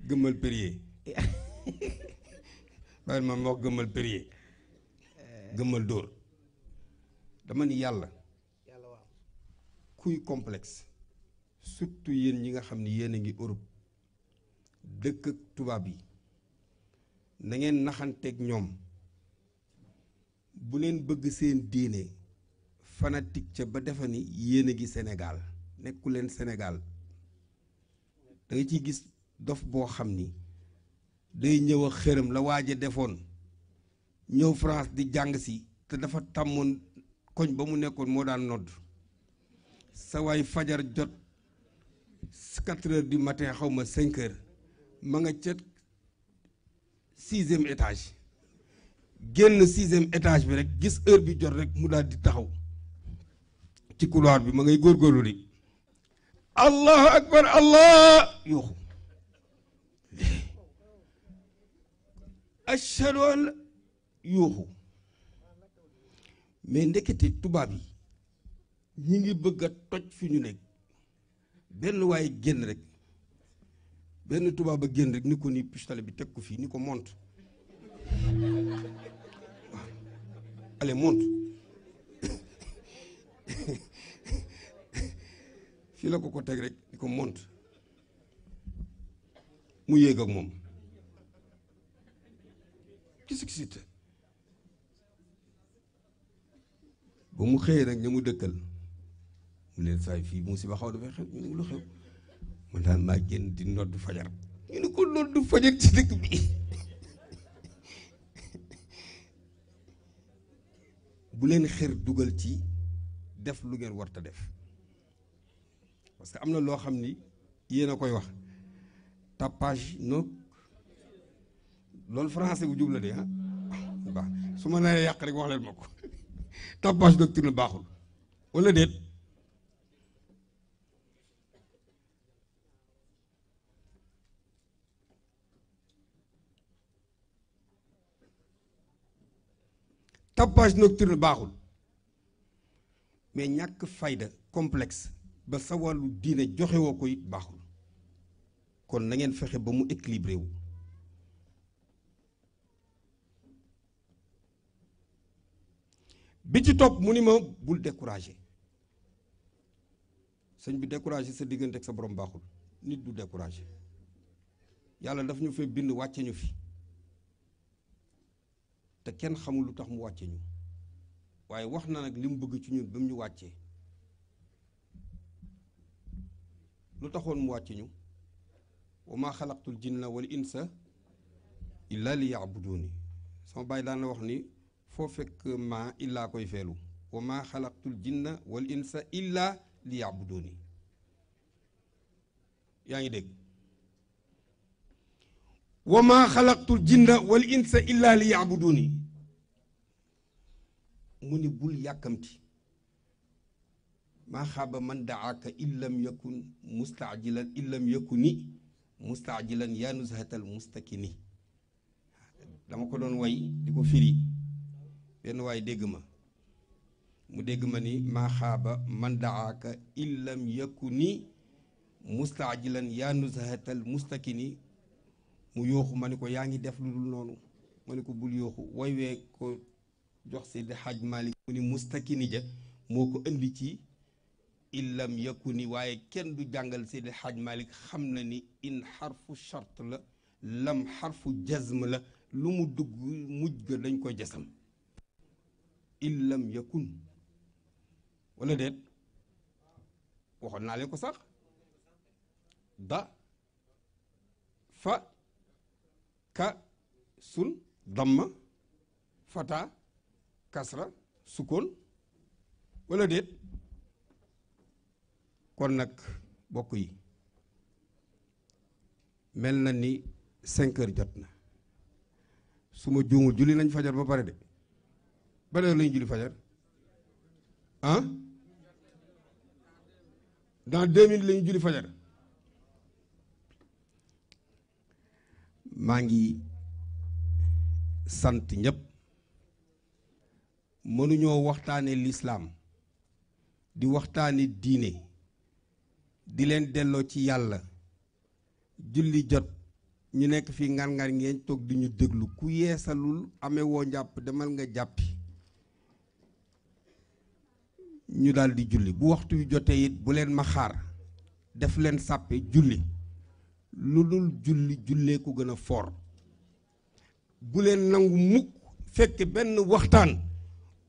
B: gëmmal Perrier bàyyi ma wax gëmmal Perrier gëmmal dóor dama ni yàlla kuy complexe surtout yéen ñi nga xam ni yéen a ngi Europe dëkk ak tubaab yi na ngeen naxanteeg ñoom bu leen bëgg seen diine fanatique ca ba defa ni yéen a ngi Sénégal nekku leen Sénégal da nga ciy gis dof boo xam ni day ñëw a xërëm la waaje defoon ñëw France di jàng si te dafa tàmmoon koñ ba mu nekkoon moo daan nodd sa waay fajar jot 4 heures du matin xaw ma 5 heures ma nga ca 6e étage génn 6e étage bi rek gis heure bi jot rek mu daal di taxaw ci couloir bi ma ngay góorgóorlu di allahu akbar allah yuuxu ashhadu an yuuxu mais ndekete tubaab yi ñi ngi bëgg a toj fi ñu nekk benn waaye génn rek benn tubaab a génn rek ni ko ni pistolet bi teg ko fii ni ko monte waaw allez monte fii la ko teg rek ni ko monte mu yéeg ak moom kisi ba mu xëyee nag ña mu dëkkal mu leen saay fii musiba xaw dafay xew ñu ne lu xew man daal maa génn di noddu fajar ñu ne ko noddu fajar ci dëkk bi bu leen xër dugal ci def lu ngeen warta def parce que am na loo xam ni yéen a koy wax tapage no loolu français bu jubla de ah baax su ma nee yàq rek wax leen ma ko tapage nocturne baaxul wala déet tapage nocturne baaxul mais ñàkk fayda complexe ba sa wàllu diine joxe woo ko it baaxul kon na ngeen fexe ba mu équilibré wu bi ci topp mu ni ma bul découragé sëñ bi découragé sa diggante ak sa borom baaxul nit du découragé yàlla daf ñu fee bind wàcce ñu fi te kenn xamul lu tax mu wàcce ñu waaye wax na nag li mu bëgg ci ñun ba mu ñu wàccee lu taxoon mu wàcce ñu wa maa xalaqtul jinna wal insa illa li yaabuduuni sama bàyyi daan na wax ni foo fekk maa illaa koy feelu wa maa xalaqtul jinna wal insa illa li yaabuduuni yaa ngi dégg wa maa xalaqtul jinna wal insa illa li yaabuduuni mu ni bul yàkkamti maa xaaba man daaka illam yakun mustaajilan illam yakuni mustaajilan yaa nuzhatal mustakini dama ko doon way di ko firi benn waay dégg ma mu dégg ma ni maa xaaba man daaka illam yakuni mustaajilan yaa nuzhatal mustakini mu yooxu ma ni ko yaa ngi def lu dul noonu ma ni ko bul yooxu way wee ko jox Seydi Hadj Malick mu ni mustakini ja moo ko indi ci illam yakuni waaye kenn du jàngal Seydi Hadj Malick xam na ni in xarfu chart la lam xarfu jazm la lu mu dugg mujj ga dañ koy jasam illam yakun wala déet waxoon naa leen ko sax da fa ka sun damma fata kasra sukkoon wala déet kon nag bokk yi mel na ni 5 heures jot na su ma juumul julli nañ fajar ba pare de ba heure lañu julli fajar ah dans 2 minutes lañu julli fajar maa ngi sant ñëpp mënuñoo waxtaane lislaam di waxtaane diine di leen delloo ci yàlla julli jot ñu nekk fii ngar-ngar ngeen toog di ñu déglu ku yeesalul amee woo njàpp demal nga jàppi ñu daal di julli bu waxtu yu jotee it bu leen ma xaar def leen sàppe julli lu dul julli jullee ko gën a foor bu leen nangu mukk fekk benn waxtaan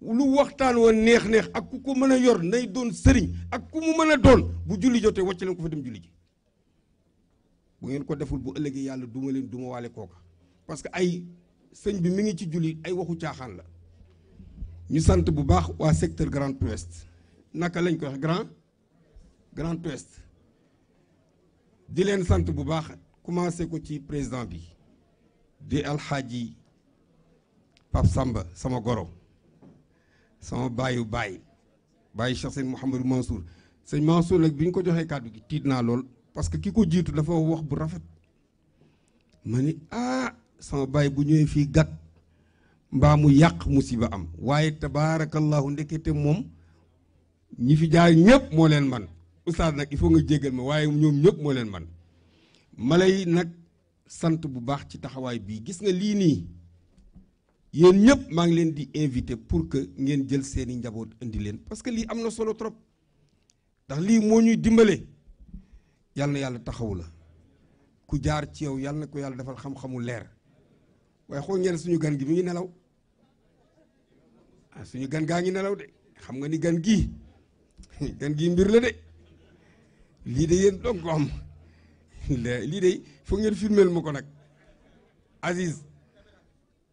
B: lu waxtaan wa neex-neex ak ku ko mën a yor nay doon sëriñ ak ku mu mën a doon bu julli jotee wàcc leen ko fa dem julli ji bu ngeen ko deful bu ëllëgee yàlla duma leen duma waale kooka parce que ay sëñ bi mi ngi ci julli ay waxu caaxaan la ñu sant bu baax waa secteur Grand Ouest naka lañ ko wax Grand Ouest di leen sant bu baax commencé ko ci président bi di alxaaji Pape Samba sama goro sama baayu bàyyi Cheikh Sëñ Mouhamadou Mansour sëñ Mansour nag bi ñu ko joxee kàddu gi tiit naa lool parce que ki ko jiitu dafa wax bu rafet ma ni sama bàyyi bu ñëwee fii gàtt mbaa mu yàq musiba am waaye tabaarakallahu ndekete moom ñi fi jaar ñëpp moo leen man oustaz nag il faut nga jéggal ma waaye ñoom ñëpp moo leen man ma lay nag sant bu baax ci taxawaay bii gis nga lii nii yéen ñëpp maa ngi leen di invité pour que ngeen jël seeni njaboot indi leen parce que lii am na solo trop ndax lii moo ñuy dimbale yàlla na yàlla taxawu la ku jaar ci yow yàlla na ko yàlla defal xam-xamu leer waaye xool ngeen suñu gan gi mi ngi nelaw suñu gan gaa ngi nelaw de xam nga ni gan gii mbir la de lii de yéen donc ko am lii de foog ngeen filmeel ma ko nag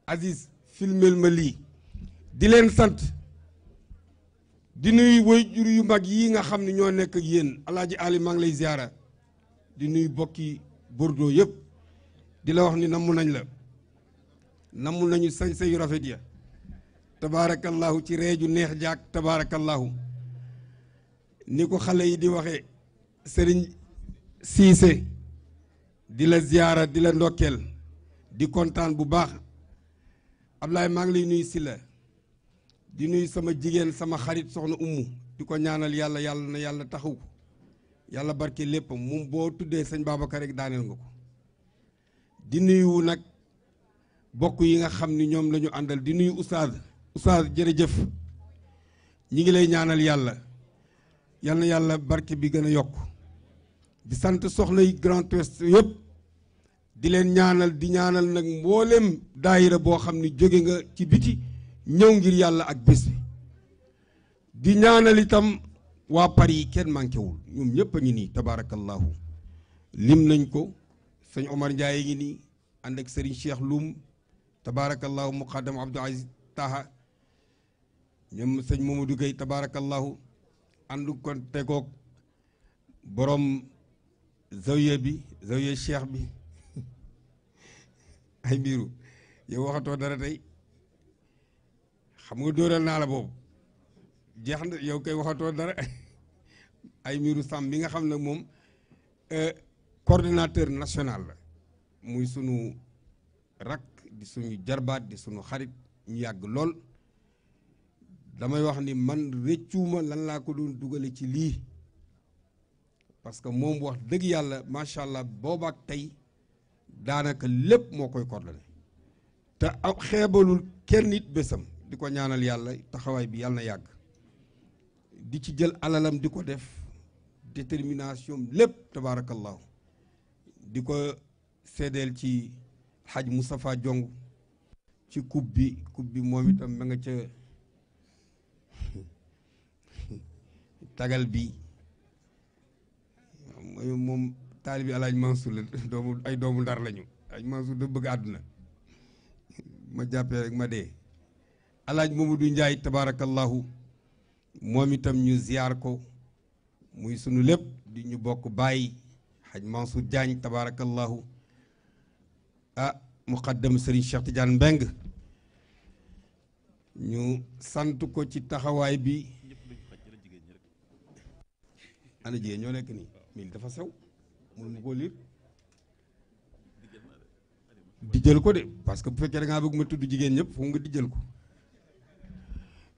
B: Aziz filmeel ma lii di leen sant di nuy waajur yu mag yi nga xam ne ñoo nekk ak yéen alaaji Ali maa ngi lay ziara di nuy bokki Bordeaux yëpp di la wax ni namm nañ la namm nañu sañ-sañ yu rafet ya tabaarakallahu ci reeju neex jaak tabaarakallahu ni ko xale yi di waxee sëriñ Siise di la ziara di la ndokkeel di kontaan bu baax Ablaye maa ngi lay nuyu si la di nuyu sama jigéen sama xarit soxna Ummu di ko ñaanal yàlla yàlla na yàlla taxaw ko yàlla barke léppam moom boo tuddee sëñ Babacar rek daaneel nga ko di nuyu nag bokk yi nga xam ni ñoom la ñu àndal di nuyu oustaz jërëjëf ñi ngi lay ñaanal yàlla yal na yàlla barke bi gën a yokk di sant soxna yi Grand Ouest yëpp di leen ñaanal di ñaanal nag mboolem daayira boo xam ni jóge nga ci biti ñëw ngir yàlla ak bés bi di ñaanal itam waa Paris yi kenn manqué wul ñoom ñëpp a ngi nii tabaarakallahu lim nañ ko sëñ Omar Ndiaye ngi nii ànd ak Serigne Cheikh Loum tabaarakallahu muqaddam Abdou Aziz Taha ñoom sëñ Mamadou Gueye tabaarakallahu ànd kon tegoog borom zawiya cheikh bi ay mbiru yow waxatoo dara tey xam nga dóoral naa la boobu jeex na yow koy waxatoo dara ay mbiru sàmm bi nga xam ne moom coordinateur national la muy sunu rak di suñu jarbaat di sunu xarit ñu yàgg lool damay wax ni man rëccuuma lan laa ko doon dugale ci lii parce que moom wax dëgg yàlla macha allah boobaak tey daanaka lépp moo koy coordonné te ak xeebalul kenn nit bésam di ko ñaanal yàlla taxawaay bi yàlla na yàgg di ci jël alalam di ko def détermination lépp tabaarakallahu di ko seedeel ci Hadj Moustapha Jong ci coupe bi moom itam ma nga ca tagal bi moom taalibi Alaaji Mansour la doomu Ndar lañu Alaaji Mansour da bëgg àdduna ma jàppee rek ma dee Alaaji Mamadou Njaay tabaarakallahu moom itam ñu ziyaar ko muy sunu lépp di ñu bokk bàyyi Haj Mansour Diagne tabaarakallahu muqaddam Serigne Cheikh Tidiane Mbeng ñu sant ko ci taxawaay bi ana jigéen ñoo nekk nii mil dafa sew mënu ma koo liir di jël ko de parce que bu fekkee da ngaa bëgg ma tudd jigéen ñëpp foog nga di jël ko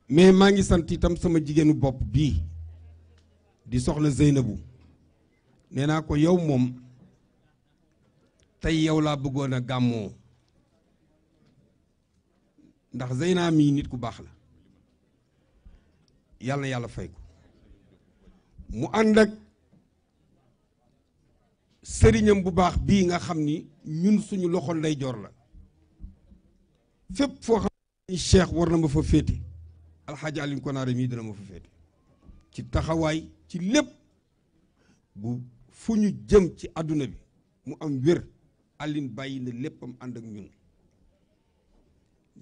B: mais maa ngi sant itam sama jigéenu bopp bii di soxna Zeynabu nee naa ko yow moom tey yow laa bëggoon a gàmmoo ndax Zeyna mii nit ku baax la yàlla na yàlla fay ko mu ànd ak sëriñam bu baax bii nga xam ni ñun suñu loxo ndeyjoor la fépp foo xam ni cheikh war na ma fa féete alxaaji Alioune Konaare mii dina ma fa féete ci taxawaay ci lépp bu fu ñu jëm ci àdduna bi mu am wér Alioune bàyyi na léppam ànd ak ñun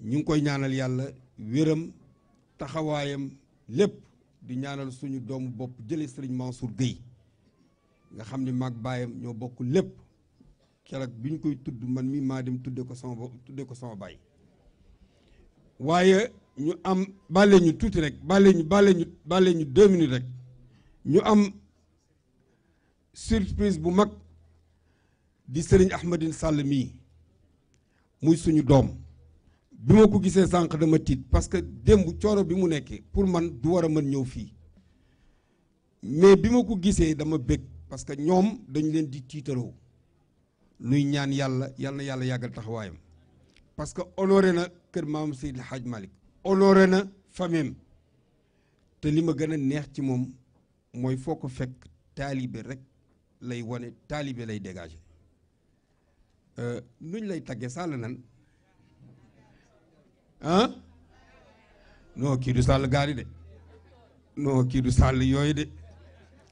B: ñu ngi koy ñaanal yàlla wéram taxawaayam lépp di ñaanal suñu doomu bopp jële sëriñ Mansour Gueye nga xam ni maag baayam ñoo bokk lépp keroog bi ñu koy tudd man mi maa dem tudde ko sama baay waaye ñu am bàlle ñu tuuti rek bàlle ñu 2 minutes rek ñu am surprise bu mag di sëriñ Ahmadine Sall mii muy suñu doom bi ma ko gisee sànq dama tiit parce que démb coono bi mu nekkee pour man du war a mën ñëw fii mais bi ma ko gisee dama bëgg parce que ñoom dañu leen di tiitaroo nuy ñaan yàlla na yàlla yàggal taxawaayam parce que honoré na kër maam Seydi El Hadj Malick honoré na famille te li ma gën a neex ci moom mooy foo ko fekk taalibe rek lay wane taalibe lay dégagé nuñ lay tagge sàll nan ah non kii du sàll gaari de non kii du sàll yooyu de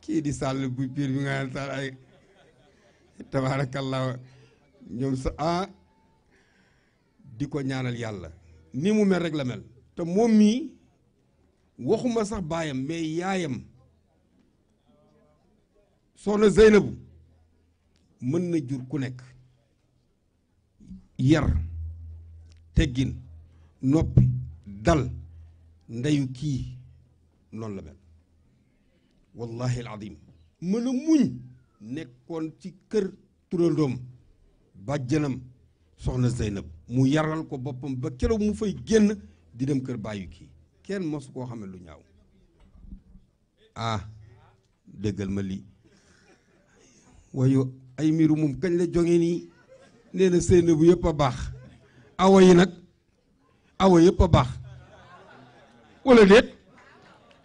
B: kii di sàll bu piir bi nga naan sàll ay tabaarakallah ñoom sa di ko ñaanal yàlla ni mu mel rek la mel te moom mii waxuma sax baayam mais yaayam soxna Zeynabu mën na jur ku nekk yar teggin noppi dal ndeyu kii noonu la mel wallahi alazim mën a muñ nekkoon ci kër turandoom bàjjanam soxna Zeynab mu yaral ko boppam ba keroog mu fay génn di dem kër bàyyu kii kenn mosu koo xamee lu ñaaw déggal ma lii waaye ay miiru moom kañ la jonge nii nee na Zeynabu yëpp a baax awa yi nag awa yëpp a baax wala déet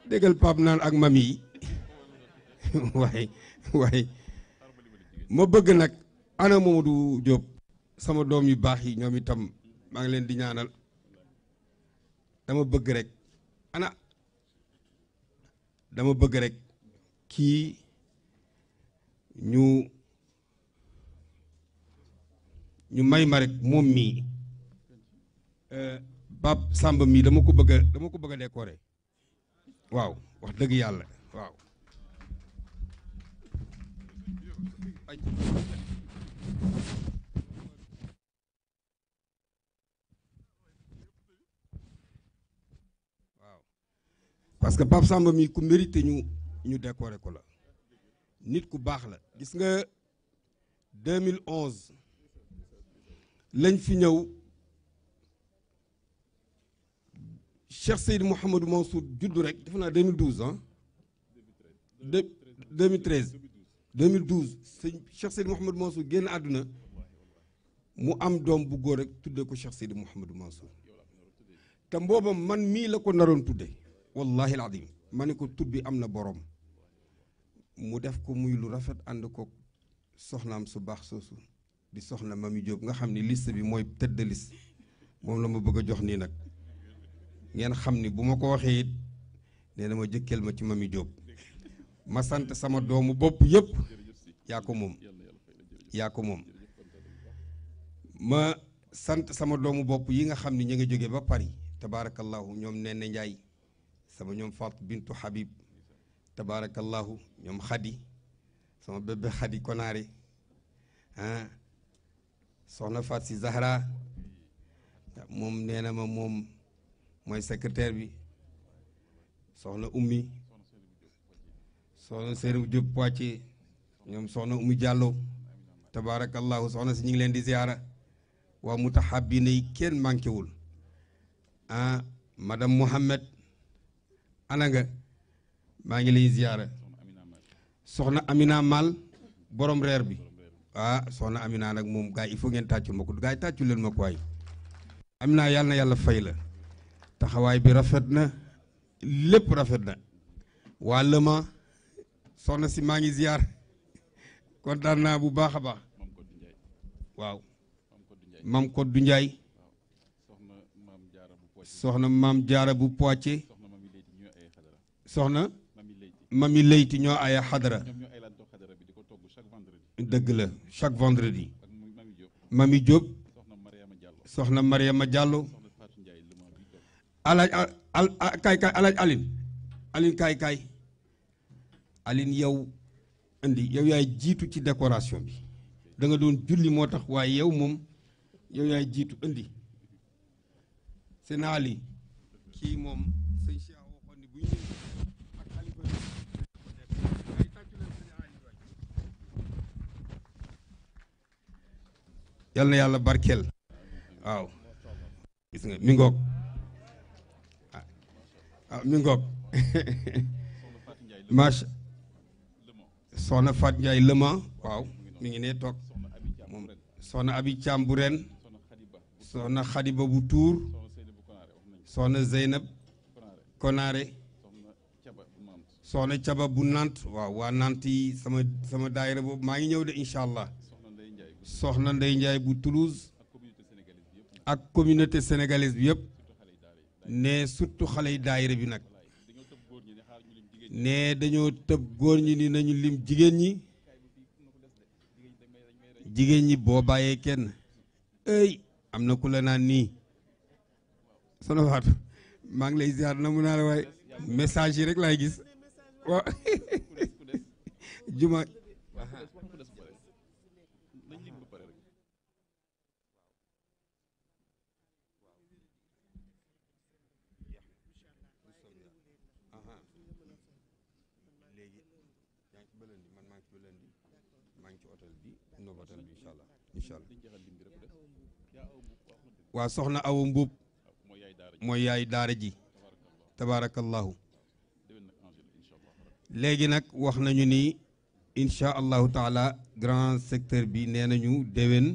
B: déggal pap naan ak mami yi waaye ma bëgg nag ana Mamadou Diop sama doom yu baax yi ñoom itam maa ngi leen di ñaanal dama bëgg rek kii ñu may ma rek moom mii Pape Samba mii dama ko bëgg a décorer waaw wax dëgg yàlla waaw parce que Pape Samba mii ku mérité ñu décorer ko la nit ku baax la gis nga 2011 lañ fi ñëw Cheikh Seydi Mouhamadou Mansour juddu rek defe naa 2012 2012 sëñ Cheikh Seydi Mouhamadou Mansour génn àdduna mu am doom bu góor rek tuddee ko Cheikh Seydi Mouhamadou Mansour te mboobam man mii la ko naroon tudde wallahi alazim ma ne ko tur bi am na borom mu def ko muy lu rafet ànd ko soxnaam su baax soosu di soxna Mami Diop nga xam ni liste bi mooy tête de liste moom la ma bëgg a jox nii nag ngeen xam ni bu ma ko waxee it nee na ma jëkkeel ma ci Mami Diop ma sant sama doomu bopp yëpp yaa ko moom yaa ko moom ma sant sama doomu bopp yi nga xam ni ñu nga jóge ba Paris tabaarakallahu ñoom Nene Ndiaye sama ñoom Fatou Bintou Habib tabaarakallahu ñoom Khady sama bébé Khady Konaare ah soxna Fatou si Zahra moom nee na ma moom mooy secrétaire bi soxna Ummi soxna Seydou Diop Poitier ñoom soxna Ummi Diallo tabaarakallahu soxna si ñu ngi leen di ziara waa mutahabina yi kenn manqué wul ah madame Mohamed ana nga maa ngi lay ziara soxna Amina Mal borom reer bi ah soxna Amina nag moom gars yi il faut ngeen tàccul ma ko gars yi tàccul leen ma ko waay Amina yàlla na yàlla fay la taxawaay bi rafet na lépp rafet na waa Lema soxna si maa ngi ziar kontaan naa bu baax a baax waaw maam Koddu Ndiaye soxna maam Jaara bu Poitiers soxna Mami Leyti ñoo aya xadara dëgg la chaque vendredi Mami Diop soxna Mariama Diallo alaaj kaay alaaj Aline kaay Aline yow indi yow yaay jiitu ci décoration bi da nga doon julli moo tax waaye yow moom yow yaay jiitu indi seen Ali kii moom sëñ Cheikh waxoon ni bu ñu ak xalifa bi ay tàccu leen sëñ Ali waay yal na yàlla barkeel waaw gis nga mi ngoog mi ngoog macha soxna Fatou Ndiaye Lema waaw mi ngi ne toog moom soxna Abi Thiam bu ren soxna Khadiba bu Tour soxna Zeynab Konaare soxna Caba bu Nant waaw waa Nant yi sama daayira boobu maa ngi ñëw de incha allah soxna Ndey Ndiaye bu Toulouse ak communauté sénégalaise bi yëpp ne surtout xale yi daayira bi nag ne dañoo tëb góor ñi ni nañu lim jigéen ñi boo bàyyee kenn ey am na ku la naan nii sono waatu maa ngi lay ziar na mu naa la waaye message yi rek laay gis waaw juma waa soxna Awa Mbuub mooy yaay daara ji tabaarakallahu léegi nag wax nañu ni incha allahu taala grand secteur bi nee nañu déwén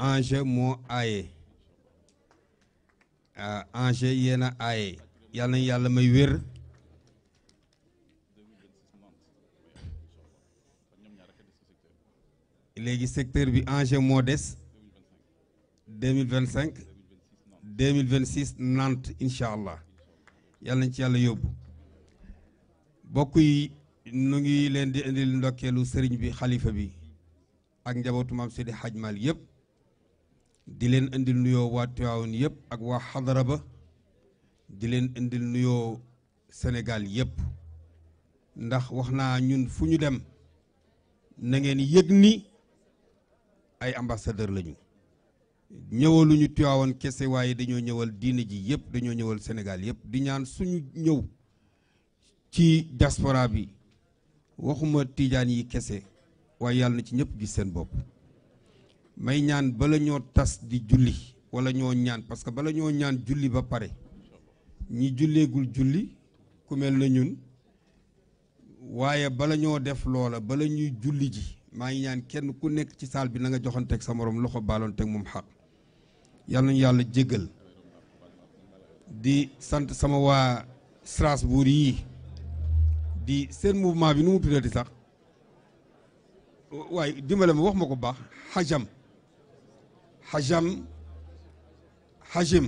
B: Angers moo aaye Angers yéen a aaye yàlla nañu yàlla may wér léegi secteur bi Angers moo des 2025 2026 Nantes incha allah yàlla nañ ci yàlla yóbbu bokk yi nu ngi leen di indil ndokkeelu sëriñ bi xalifa bi ak njabootu maam Seydi Hadj Mal yëpp di leen indil nuyoo waa Tiwaawan yëpp ak waa xadara ba di leen indil nuyoo Sénégal yëpp ndax wax naa ñun fu ñu dem na ngeen yëg ni ay ambassadeur lañu ñëwaluñu Tiwaawan kese waaye dañoo ñëwal diine ji yëpp dañoo ñëwal Sénégal yëpp di ñaan suñu ñëw ci diaspora bi waxuma tiijaan yi kese waaye yàlla na ci ñëpp gis seen bopp may ñaan bala ñoo tas di julli wala ñoo ñaan parce que bala ñoo ñaan julli ba pare ñi julleegul julli ku mel na ñun waaye bala ñoo def loola bala ñuy julli ji maa ngi ñaan kenn ku nekk ci saal bi na nga joxanteeg sa morom loxo baaloonteeg moom xaq yàlla nañu yàlla jéggal di sant sama waa Strasbourg yi di seen mouvement bi nu mu tuddati sax waaye dimbale ma wax ma ko baax xajam Hachem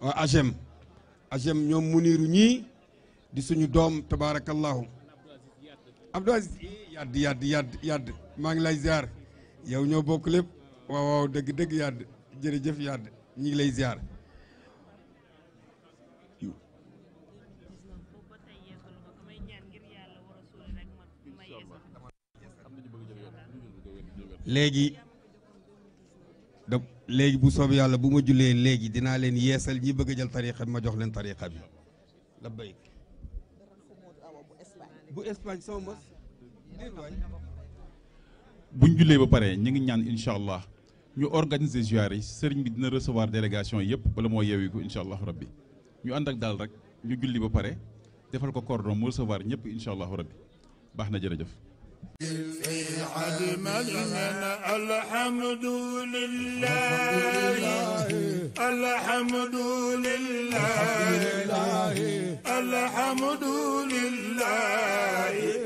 B: waaw Hachem ñoom Muniru ñii di suñu doom tabaarakallahu Abdou Aziz yadd maa ngi lay ziar yow ñoo bokk lépp waaw dëgg yadd jërëjëf yadd ñi ngi lay ziar léegi bu soobee yàlla bu ma jullee léegi dinaa leen yeesal ñi bëgg a jël tariqa bi ma jox leen tariqa bi la béy bu Espagne sama mos
C: buñ jullee ba pare ñu ngi ñaan incha allah ñu organiser ziyaar yi sëriñ bi dina recevoir délégation yëpp bala moo yeewi ko incha allah rabbi ñu ànd ak daal rek ñu julli ba pare defal ko cordon mu recevoir ñëpp incha allah rabbi baax na jërëjëf.
D: الحمد لله الحمد لله الحمد لله